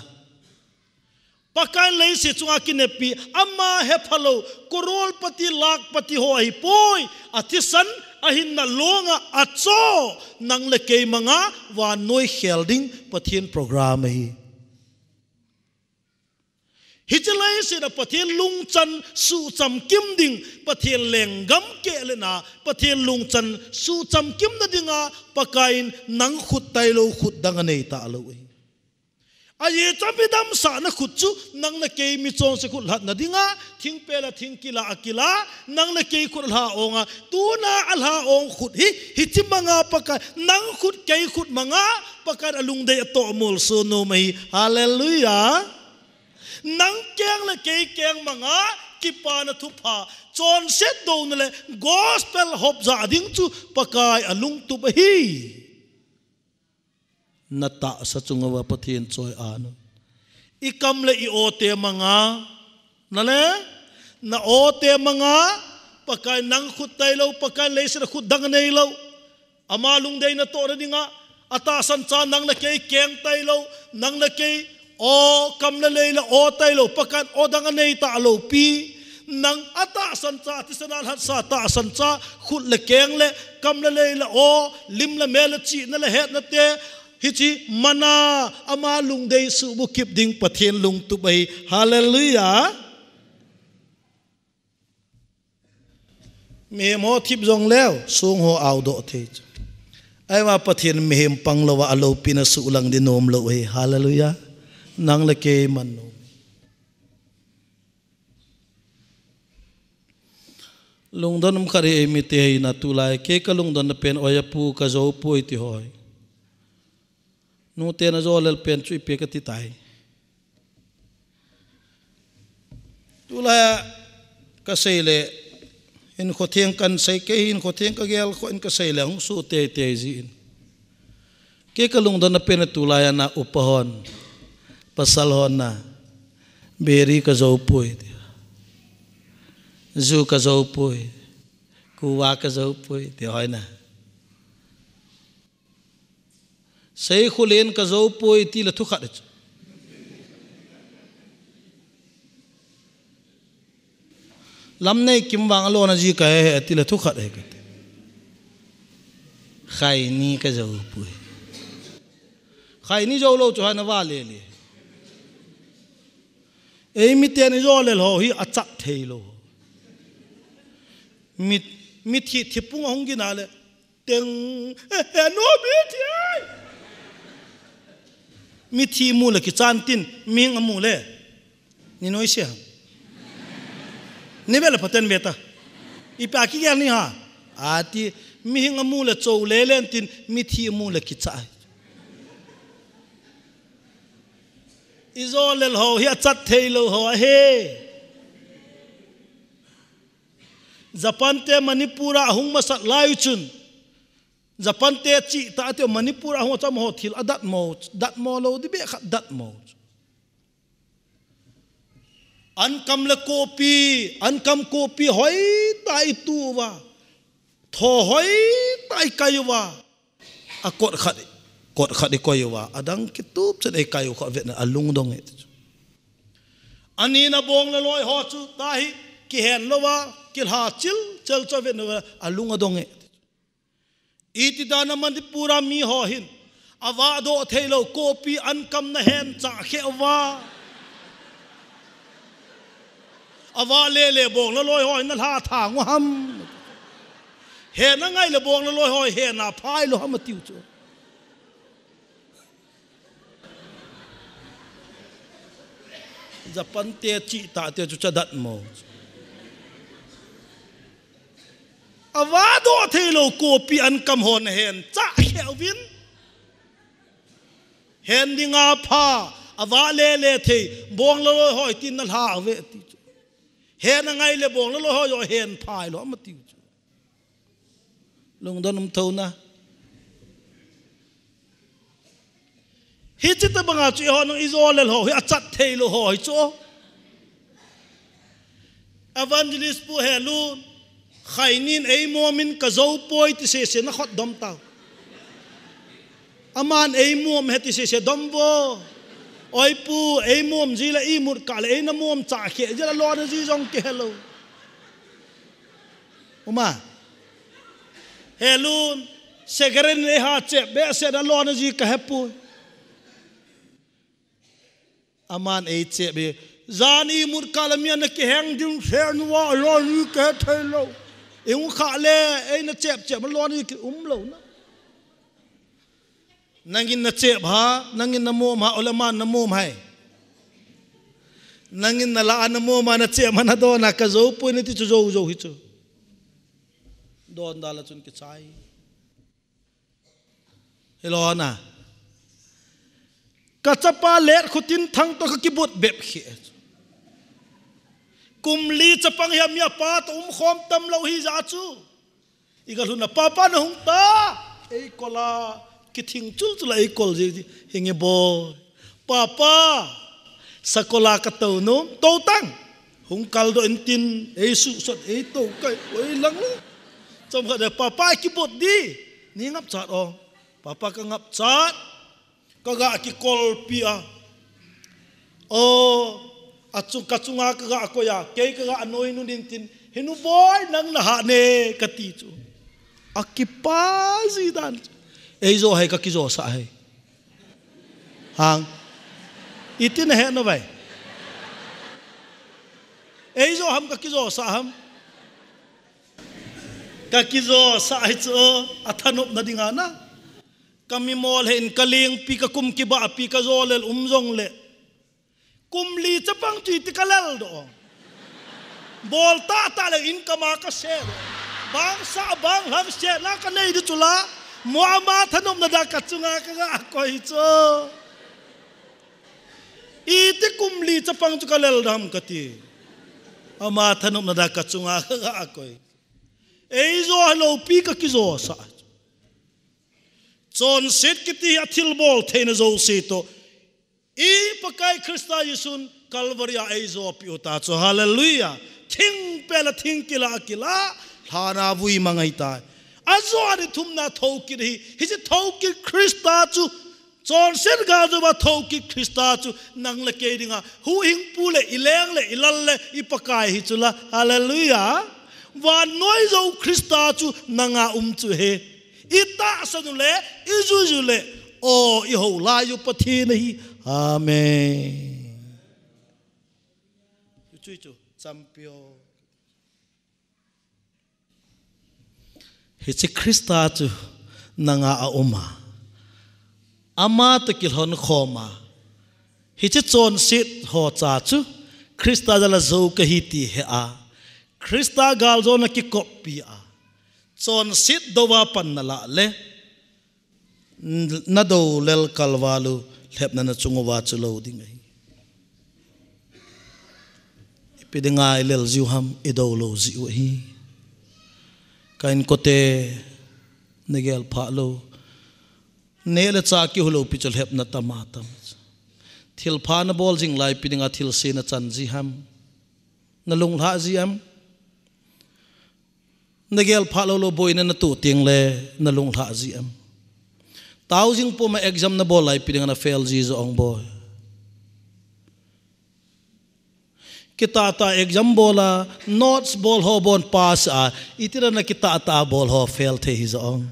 Pakaiyin leiset chunga kineppi, ama hephalou, crorepati, lakhpati ho ahipoi, athisan a hinna longa acho, nang le kei manga, vannoi khel ding, Pathen program ahi. Hiche leiset a Pathen lungchan suhchamkim ding, Pathen lenggam keh le na, Pathen lungchan suhchamkim na dinga, Pakaiyin nang khut tailou, khut dang anei talou ahi. Ajeh chu midamsahna khut chu, nang le kei michonse khut lhatna dinga, thingpel a thingkila akila, nang le kei khut alha onga, tuna alha ong khut hi, hiche manga Pakai, nang khut kei khut manga, Pakaiyin alungdei atoh molso nom ahi. Hallelujah. Nang keng le kei keng manga, kipana thupha, chonset douna le, gospel hopjah ding chu, Pakai alungtup ahi. Natahsa chunga uva Pathen choi-at un. Ikam le i-o te manga. Nale? Na-o te manga. Pakai nang khut tailou, Pakai leiset a khut dang aneilou. Ama lungdei natohna dinga. Atahsan cha nang le kei keng tailou. Nang le kei O, kam le lei le o tailou, Pakaiyin o dang anei talou pi. Nang atahsan cha, athisan a lhatsa tahsan cha, khut le keng le, kam le lei le o, lim le mel le chihna le hetna te, hiche mana, ama lungdei suhbukip ding Pathen lungtup ahi. Hallelujah. Mihem ho thip jong leu, song ho aodoh thei chu. Ahivang Pathen mihem panglouva aloupina suhlang ding nomlou ahi. Hallelujah. Nang le kei man nom. Lungdon um khat hi eimite hi na tulai. Kei kalungdonna pen oi apu kajou poi ti ho hi. Nute na jolel pen chu ipi kati tai. Tulai a kasei le, hinkho theng kan sei kei, hinkho theng kagel kho in kasei le, hung suh teitei jin. Kei kalungdonna pen tulai a na upa hon, pasal hon na, Biri ka jou poi, ti. Ju ka jou poi. Kuva ka jou poi, ti hoi na. Seikhulen ka jou poi, ti le thu khat chu. Lamnei Kimvang a lona ji ka he, he, ti le thu khat he ka ti. Khaini ka jou poi. Khaini jou lou chu hana va le le. Ei miten i jou le lou hi a chat thei lou. Mi, mithi thipung a hung gina le. Teng, eh, eh, no mithi. Mithi mu le kichan tin, ming a mu le. Ni noi se ham. Ni ve le phaten ve ta. Ipi a kigel ni ha. Ati, mihing a mu le chou le len tin, mithi a mu le kicha. I jou le lou hi a chat thei lou ho a he. Japan te Manipur a hung masat lai chun. Japan te chi ta te Manipur a hung cham ho thil a dat mo, dat mo lou di be khat dat mo. An kam le kopi, an kam kopi hoi ta i tu va. Tho hoi ta i kai va. A kot khat, kot khat i koi va. A dang kitup chen ei kai u kha vet na a lungdong e. Ani na bong le loi ho chu ta hi kihen lou va, kilha chil, chel cho vet na va, a lung a dong e. Iti dan a Manipur a mi ho hin. A va do thei lou kopi an kam na hen cha khe va. A va le le bong le loi ho hin na lha thang u ham. He na ngai le bong le loi ho he na phai lou ham a tiu chu. Japan te chi ta te chu cha dat mo. A va do thei lou kopi an kam hon hen cha he vin. Hen ding a pha, a va le le thei, bong le loi ho tin na lha ve ti chu. Hen a ngai le bong le loi ho jo hen phai lou ham a tiu chu. Lungdon um tho na. Hi chi ta banga chu i ho nung i jou le lou ho, hi a chat thei lou ho, hi chu. Evangelist pu he lun, khainin ei momin ka jou poi ti se se na khot dom tau. Aman ei mom he ti se se dom vo. Oi pu, ei mom ji le i mut ka le ei na mom cha khe, ji le lona ji jong ke hello. Uma. He lun, se garen ei ha che, be se na lona ji ka he pu. Aman ei che be. Jan i mut ka le mi na ke heng dim se nu wa lona ji ke thei lou. Ei u kha le, ei na che che ma lona ji ke um lou na. Nangin na chep ha, nangin na mom ha, ole man na mom hai. Nangin na la na mom ha na chep ha na don a ka jou poi na ti chu jou jou hi chu. Don da la chun kichai. Hello na. Ka chapa let khutin thang to ka kibut bep khi. Kum li chapang hi a mi a pa to um khom tam lou hi ja chu. I ka lhun a, "Papa na hung ta." Ei kol a, kithing chul chul a ei kol ji, ji, "Hinge boy. Papa, sakol a ka to nom, to tang. Hung kal doh in tin, ei su sot, ei to kai, oi lang lo." Chom khat de, "Papa, kibut di. Nei ngap chat o." Papa ka ngap chat. Ka ga kikolpi a. O, a chu, ka chunga ka ga koi a, kei ka ga noi nun in tin, "Hinu boy nang na ha ne," ka ti chu. A kipa ji dan chu. Ei jo hai ka kijo sa hai. Hang. Iti na he no vai. Ei jo ham ka kijo sa ham. Ka kijo sa hai chu a thanop na ding a na. Ka mi mol he in ka lingpi ka kum kiba pi ka jo lel um jong le. Kum li chapang chu iti ka lel do. Bol ta ta le in ka ma ka se. Bang sa bang lam se na ka nei di chu la. Mo ama thanop na da ka chunga ka ga koi chu. Iti kum li chapang chu ka lel dam ka ti. Ama thanop na da ka chunga ka ga koi. Ei jo ha lo pi ka kijo sa. Chonset kiti a thilbol theina jouse to. I Pakai Krista Jesun Calvary a eijopeh u ta chu. Hallelujah. Thingpel a thingkila kila, lhana vui mang ahitai. Ajo a ni thumna thoukit hi, hiche thoukit Christa chu, chonset galjouva thoukit Christa chu, nang le kei dinga, huhhingpu le, ileng le, ilal le, iPakai hi chu la. Hallelujah. Vannoi jou Christa chu, nanga um chu ahi. Itahsan u le, ijuiju le, o, ihou lai u Pathen ahi. Amen. Chu, chu, chu, champion. Hiche Christa chu nanga aum a, ama toh kilhon khom a, hiche chonset ho cha chu Christa jal a jou kahi ti he a, Christa galjona kikoppi a, chonset douva pan nalah le, nadou lel kalval u, lhepna nachung uva chu lou ding ahi. Ipi dinga ilel jiu ham, idou lou jiu ahi. Ka inkote, nagel phah lou. Neh le chah kihu lou pi chu lhepna tam a tam. Thilpha nabol jing lai ipi dinga thilse nachan ji ham. Nalunglhah ji am. Nagel phah lou lou boina natoh teng le nalunglhah ji am. Tao jing puma exam nabol lai ipi dinga nafail ji jong boi. Kitah tah exam bol a, notes bol ho bon pass a, itih a nakitah tah bol ho fail thei hi jong.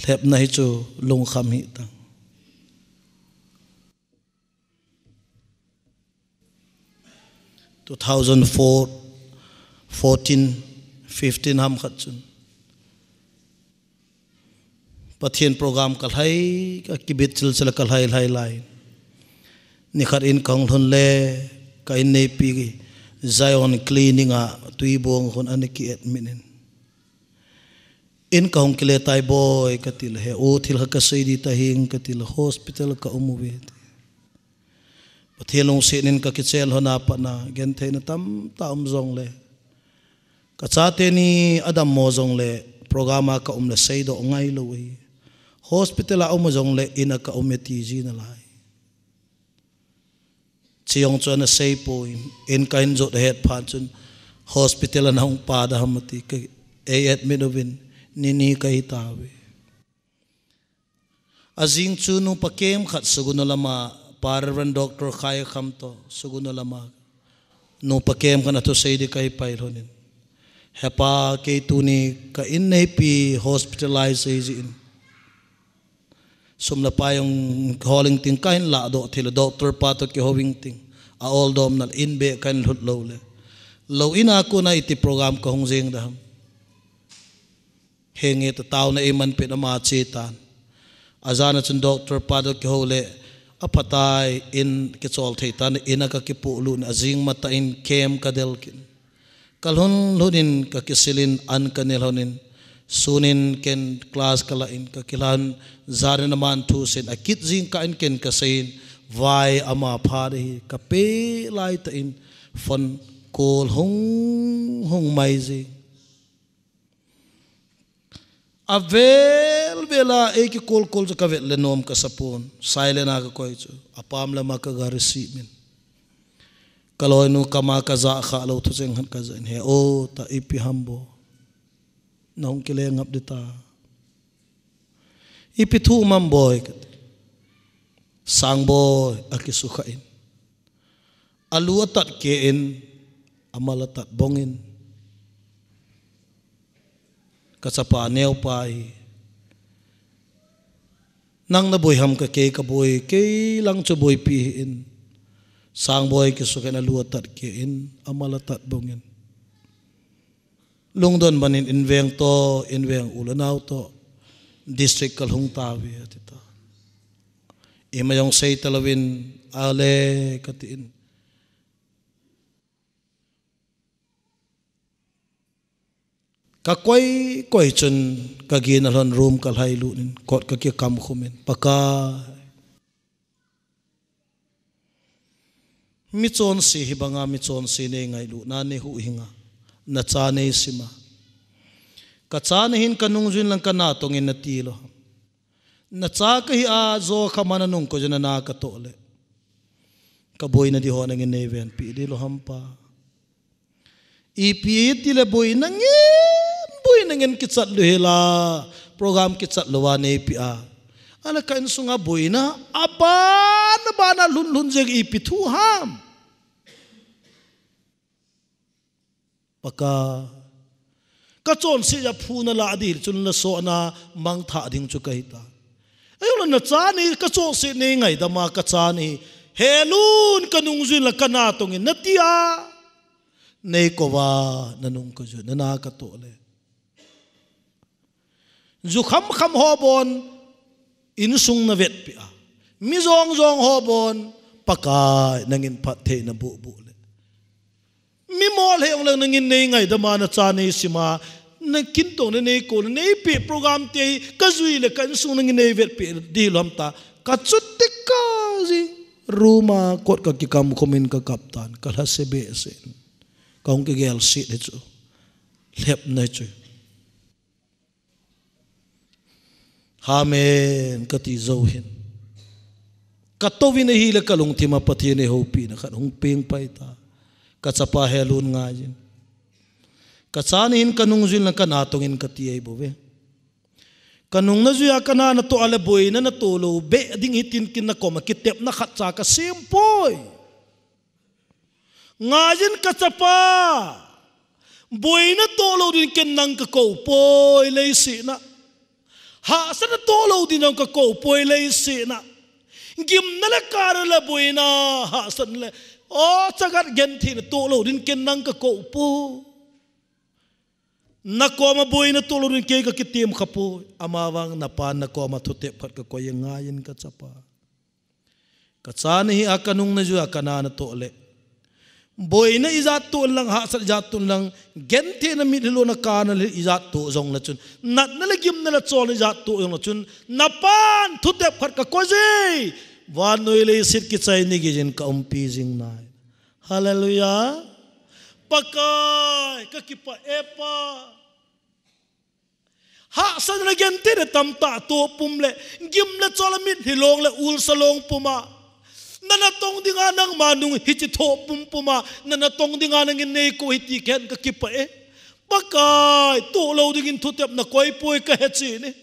Lhepna hi chu lungkham hih tan. Two thousand four, fourteen, fifteen ham khat chun. Pathen program kalhai, kakibit chilchil a kalhai lhai lai. Nikhat in kahung lhun le, ka inneipi Zion Clinic a Tuibuong khun ana ki admit in. In kahung kile tai boi kati le, he u thil khat kasei ding tahing kati le, hospital ka um uve. Pathen lungset in kakichel lhon a pat na, gentheina tamtah um jongle, kachate ni adammo jongle, program a kaum le seidoh ngailou ahi. Hospital a um jongle, in a kaum e ti ji nalai. Chejong chu ana seipoi, in kahin jot ahet phat chun, hospital a nahung pat da ham ati, ka, ei admit uvin, ni ni kahi tauve. Ajing chu nupa kem khat Sugnu lama, Pa Reverend Doctor Khaikham toh, Sugnu lama, nupa kem khat a thusei ding kahi pai lhon in. He pa, kei tuni ka inneipi hospitalize ahi jeh in. Sum le pai jong hol ing ting kahin ladoh thei le doctor pa toh kihou ing ting. A oldomna le in beh kahin lhut lou le. Lou in a kona iti program kahung jeng da ham. Henge ta taona eiman pet ama che tan. Ajan a chun doctor pa toh kihou le aphatai in kichol thei tan in a kakipoh lut in ajing matah in camp kadel kit. Kalhun lhun in kakisil in an kane lhon in sun in ken class kalah in kakilhan jan in aman thu asei in akit jingkah in ken kasei in vai ama pha ding ahi kape lai tah in phone call hung hung mai jing. Avel vel a eiki call call chu kavet le nom kasa pon. Silent a kakoi chu. Apam lama kaga receive in. Kaloinu kama kajah kha lou thucheng khat kajah in he o ta ipi ham boi. Nahung kile ngap ding ta. Ipi thu um ham boi kati. Sangboi akisukha in. Alu atat keh in, amal atat bong in. Kachapa neopa hi. Nang naboi ham ka kei kaboi, kei lang chu boipi hih in. Sangboi kisukha in alu atat keh in, amal atat bong in. Lungdon man in inveng toh, inveng u le nao toh, district kalhung tauve ati ta. Ima jong sei talouvin, ale kati in. Kakoi koi chun kagin alhon room kalhai lut in, kot kakikam khum in, Pakai. Michonse hibanga michonse neingailutna neihuhhing a, nacha neisim a. Kacha nahin kanung jui in lang kana tong in nati lou ham. Nacha kahi a jo kha man a nung koi jong nana katoh le. Ka boina di ho nangin nei venpi di lo hampa. Ipi ti le boina ngen, boina ngen kichat lo hela, program kichat lo va neipi a. Ana ka insunga boina, abana, bana lhun lhun jeng ipi thu ham. Pakai. Ka chonse ja phuna la dil chun la so na mang tha ding chu ka hita. Ayo la na cha ni ka chonse nei ngaidam a ka cha ni. Helun ka nungjui la ka na tongin na tia. Nei kova na nung ka ju na na ka to le. Ju kham kham ho bon insung na vetpi a. Mi jong jong ho bon Pakai nangin phat thei na bu bu le. Mi mol he ong le nangin nei ngaidam a na cha nei sima. Na kin tong na nei ko le neipi program te ka jui le ka insung nangin nei vetpi di lom ta. Ka chut te ka ji. Room a kot ka kikam khomin ka kap tan. Ka lha se be se. Ka hung kigel se le chu. Lhep na chu. Amen, ka ti zo hin. Ka to vin ahi le ka lungthim a Pathian ei hopina khat hung peng pai ta. Ka chapa Helun ngai jin. Ka cha ni hin ka nungjui la ka na tongin ka ti ei bou ve. Ka nung na jui a ka na na to a le boina na to lo be ding hi tin kin na koma kitepna khat cha ka sem poi. Ngai jin ka chapa. Boina to lo din ken nang ka ko poi lei si na. Hahsatna to lo din nang ka ko poi lei si na. Gimna le kara le boina hahsatna le. O chagat genthei na to lo din ken nang ka ko po. Na koma boina to lo din kei ka kitem kha poi. Ama vang na pa na koma thutep khat ka koi ngai jin ka chapa. Ka cha ni hi a ka nung na ju a ka na na to le. Boina ijat to lang hahsat ijat to lang genthei na mit hilo na ka na le ijat to jong la chun. Natna le gimna le chol ijat to jong la chun. Na pan thutep khat ka ko jei. Vannoi leiset kichai ni gijin ka umpi jing nai. Hallelujah. Pakai ka kipa e pa. Hahsatna genthei le tamtah to pum le, gim le chol a mit hilong le ulsa long puma. Nana tong dinga nangma nung hichi tho pum puma, nana tong dinga nangin nei ko hiti khen ka kipa e. Pakai, to lo dingin thutep na koi poi ka he chi ni.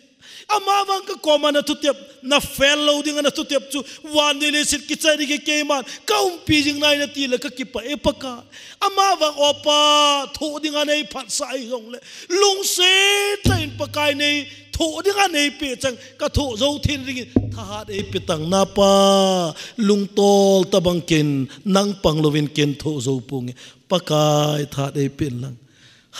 Ama vang ka koma na thutep, na fel lo dinga na thutep chu, vannoi leiset kichai ni ke keiman, ka umpi jing nai na ti le ka kipa e Pakai. Ama vang o pa, tho dinga nei phat sa ai jong le. Lungset tah in Pakai nei tho dinga nei pe chang ka tho zo thin dingin thahat ei pe tang na pa lungtol ta bang ken nang pang lovin ken tho zo pung Pakai thahat ei pe lang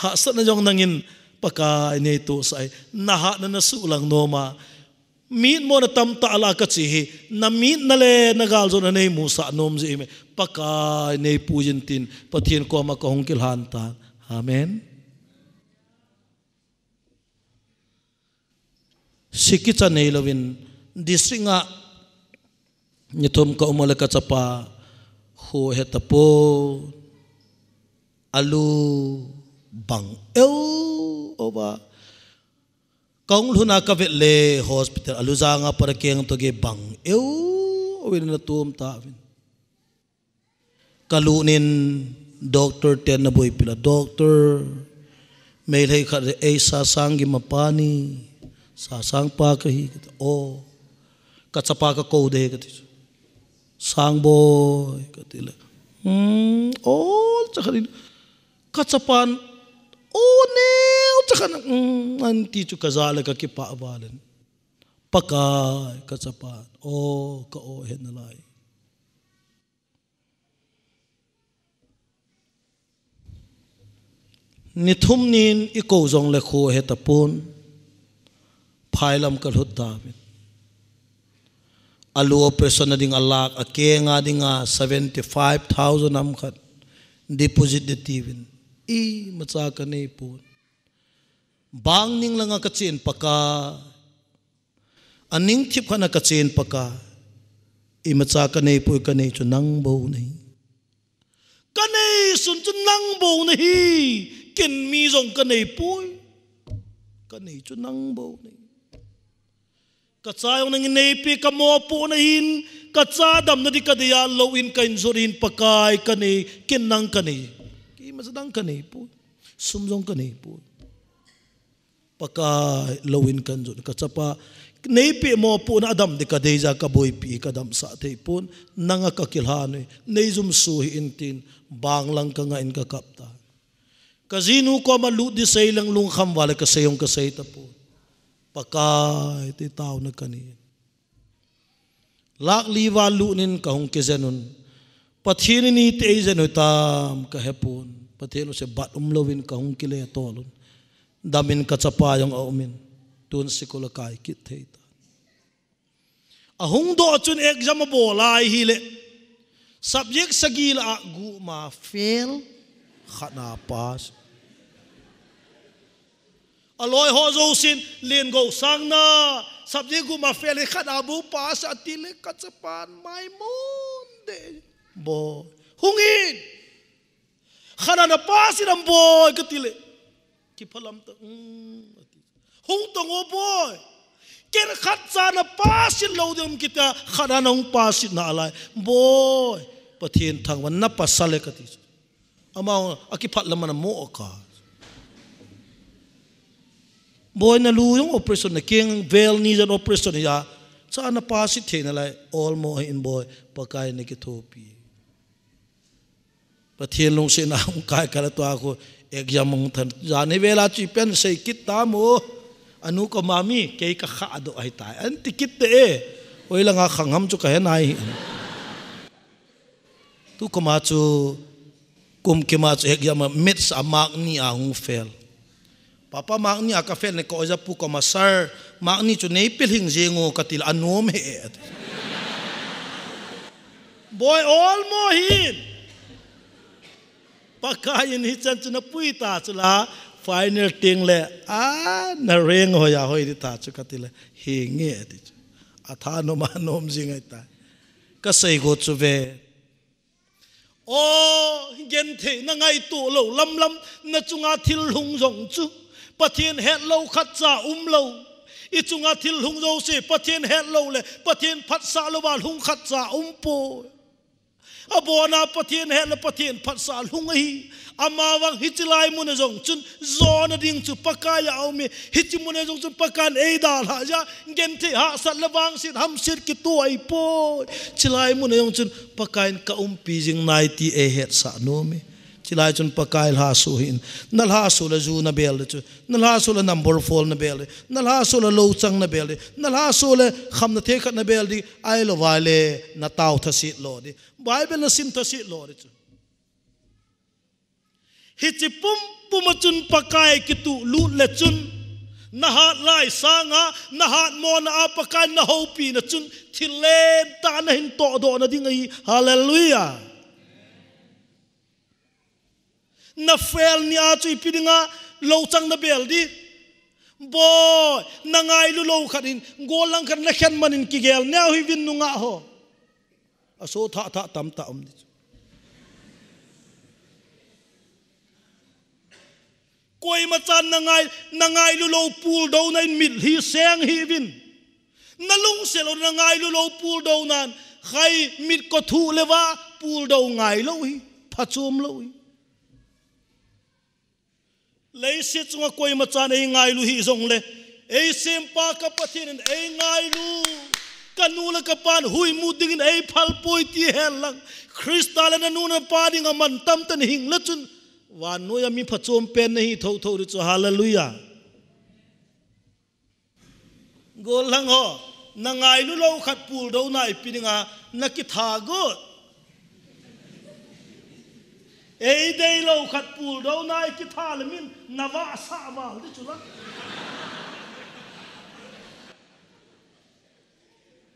hahsatna jong nangin Pakai nei to sai na hat na na su lang noma mit mo na tam ta la ka chi hi na mit na le na gal zo na nei mu sa nom ji me Pakai nei pu jin tin Pathian koma ka hong kilhan ta. Amen. Sikicha nei lovin district nga ni thum ka um le ka chapa khu he ta po alu bang eu ova kong lhuna ka vet le hospital alu janga para keng to ge bang eu ovin na tum ta vin. Ka lunin doctor ten na boipi la doctor meilhei khat ei Sasang gi mapa ni Sasang pa ka hi ka ti o ka chapa ka ko de ka ti chu Sangboi ka ti le hmm ol cha khat in ka chapan o neu cha khat in hmm an ti chu ka ja le ka kipa valen Pakai ka chapan o ka o he na lai. Ni thum nin i ko jong le khu he ta pun phailam ka hlut ta min. Alu operation a ding a lak a kenga ding a seventy five thousand am khat deposit de ti vin. I macha ka nei pun. Bang ning langa ka chin paka. A ning thip khat na ka chin paka. I macha ka nei pui ka nei chu nang bo nei. Ka nei sun chu nang bo nei. Ken mi jong ka nei pui. Ka nei chu nang bo nei. Ka cha jong nang nei pi ka mo pu na hin. Ka cha damna di ka dei a, lou in ka in jot in Pakai ka nei, kin nang ka nei. Keima cha dang ka nei poi. Sum jong ka nei poi. Pakai lou in ka in jot, ka chapa. Nei pe mo pon a dam di ka dei ja ka boipi ka damsah thei pon. Nang a ka kilhan e. Nei jum su hi in tin. Bang lang ka nga in ka kap ta. Ka jinu koma lut di sei lang lungkham vale ka sei ong ka sei ta pon. Pakai ti tauna ka nei. Lak li val lut nin ka hung kijen un. Pathen in iti ei jen u tam ka he pon. Pathen u se bat um lou in ka hung kile tol un. Dam in ka chapa jong a um in. Tun sikul a kai kit thei ta. A hung doh chun exam a bol lai hi le. Subject sagi la a gup ma fail. Khat na pass. A loi ho jousen len go sang na, subject gup ma fail hi khat a bu pass a ti le ka chapan mai mun de. Boi. Hung in. Khat a na pass in am boi ka ti le. Kiphalam ta. Mm, a ti. Hung tong o boi. Ken khat cha na pass in lou ding kit a khat a na hung pass in na lai. Boi. Pathen thangvah na pasal e ka ti. Ama a kiphat lam a na mo ka. Boi na lu jong operation na keng vel ni jan operation ya. Cha na pass it thei na lai olmo hi in boi Pakai na kithopi. Pathen lungsetna hung kai kala tua ko exam hung than. Jan hi vela chi pen sei kit ta mo. Anu ko mami kei ka kha do ai tai. An ti kit te e. Oi la nga khang ham chu ka he nai. Tu koma chu, kum kima chu hek jama maths a mark ni a hung fail. Papa mark ni a ka fail ne ka oja pu koma sir, mark ni chu nei pil hing jeng o ka ti le anom he e ati. Boi olmo hin. Pakai in hichan chu na pui ta chu la final teng le a na rank hoi a hoi di ta chu ka ti le hi nge ati chu. A thanom a nom jing ai ta. Ka sei go chu ve. O, gentheina ngaito lou, lamlam na chunga thil hung jong chu. Pathen het lou khat cha um lou. I chunga thil hung jouse, Pathen het lou le, Pathen phatsah lou a lhung khat cha um poi. Abona Pathen het le Pathen phatsah lhung ahi. Ama vang hichi lai mun a jong chun, jona ding chu Pakai a um e. Hichi mun a jong chun Pakai in ei dalha ja, genthei hahsat le vangset hamset kituh ahi poi. Chilai mun a jong chun Pakai in ka umpi jing nai ti ei hetsah nom e. Chilai chun Pakai lhaso hin. Na lhaso le ju na bel le chu. Na lhaso le number four na bel le. Na lhaso le louchang na bel le. Na lhaso le khamna thei khat na bel di. Ai lo vai le na tao thasit lo di. Bible na sim thasit lo di chu. Hichi pumpum a chun Pakai kituh lut le chun, na hat lai sanga, na hat mona a Pakai na houpi na chun, thil len tah na hin tohdoh na ding ahi. Hallelujah. Na fail ni a chu ipi dinga louchang na bel di. Boi, na ngailu lou khat in, golang khat na khen man in kigel neo hi vin nungah ho. A so thah thah tam ta um di chu. Koima chan na ngai, na ngailu lou puldo na in mit hi seng hi vin. Na lungset lou na ngailu lou puldo nan, khai mit ko thu le va puldo ngai lou hi, phachom lou hi. Leiset chunga koima chan ei ngailu hi jong le, ei sempa ka Pathen in ei ngailu, ka nu le ka pan huimu dingin ei phal poi ti hen lang, Christa le na nu na pa dinga man tam tan hing le chun, vannoi a mi phachom pen na hi thotho di chu, hallelujah. Golang ho, na ngailu lou khat puldo na ipi dinga, na kitha got. Ei dei lou khat puldo na i kitha le min, na va sa val di chu la.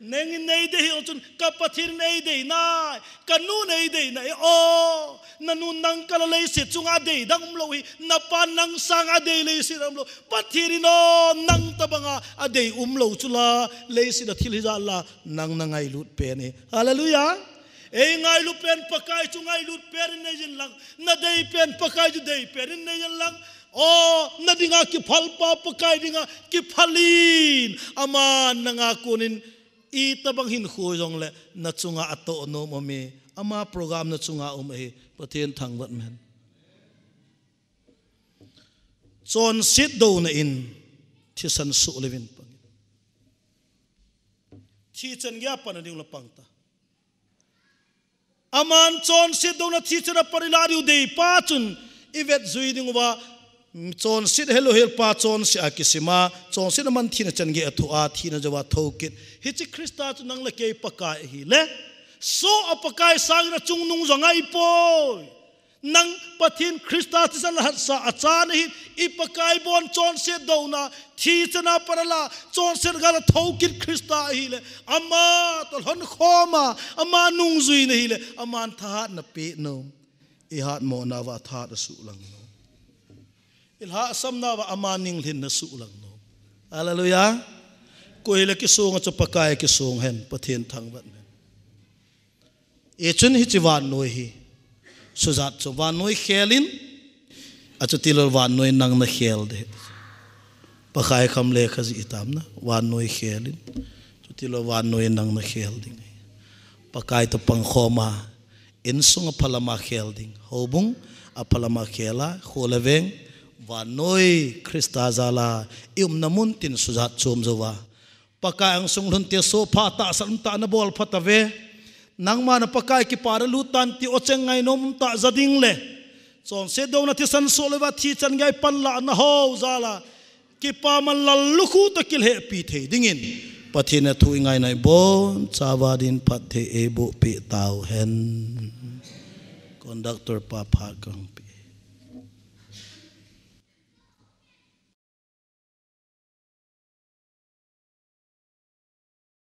Neng in nei dei hi chun, ka Pathen in ei dei nai, ka nu in ei dei nai, o, na nu nang kala leiset chunga dei dang um lou hi, na pa nang sanga dei leiset um lou, Pathen in o, nang tabanga a dei um lou chu la, leiset a thil hi ja la, nang na ngailut pen hi. Hallelujah. Ei ngailu pen Pakai chu ngailut pen in nei jin lang, na dei pen Pakai chu dei pen in nei jin lang, o, na dinga kiphal pa Pakai dinga kiphal in, ama nanga konin Itobang hinkho jongle nachunga atoh nom ume. Ama program nachunga um ahi. Pathen thangvah hen. Chonset douna in thisan soh leuvin pang. Thi chan geiya pan ding le pang ta. Aman chonset douna thi chan a pan ilah diu deipa chun ivet jui diu va, chonset helou hel pa chonset a kisima, chonset a man thina chan gei a thoh a, thina jouva thokit. Hiche Christa chu nang le kei Pakai ahile, soh a Pakai sangin achungnung jong ahipoi. Nang Pathen Christa thisan le hatsa a chan ahin, i Pakai bon chonset douna, thi chan a pan ala, chonset gal a thokit Christa ahile, ama toh lhon khom a, ama nungjui na hile, aman thahatna pe nom. I hatmo nauva thahat asuh lang nom. I lhahsam nauva ama ninglhin na suh lang nom. Hallelujah. Koi hile kisong a chu Pakai kisong hen, Pathen thangvah hen. Hichun hiche vannoi hi. Sujat chu vannoi khel in. Achuti lou vannoi nang na khel ding. Pakai kham le kha ji itam na. Vannoi khel in. Chuti lou vannoi nang na khel ding. Pakai toh pang khom a. Insung a phalam a khel ding. Houbung a phalam a khel a. Kho le veng. Vannoi Christa jal a. I umna mun tin sujat chom jouva. Pakai angsung lhun te soh pha tahsan um tah na bol phat a ve. Nangma na Pakai kipah a lut tan ti o cheng ngai nom um tah ja ding le. Chonset douna thisan soh leuva thi chan gei pan lah na ho jal a. Kipaman lallukhuh toh kilhehpi thei dingin. Pathen a thu i ngaina i bonchauva din phatthei eiboh peh tau hen. Conductor pa phat kang pe.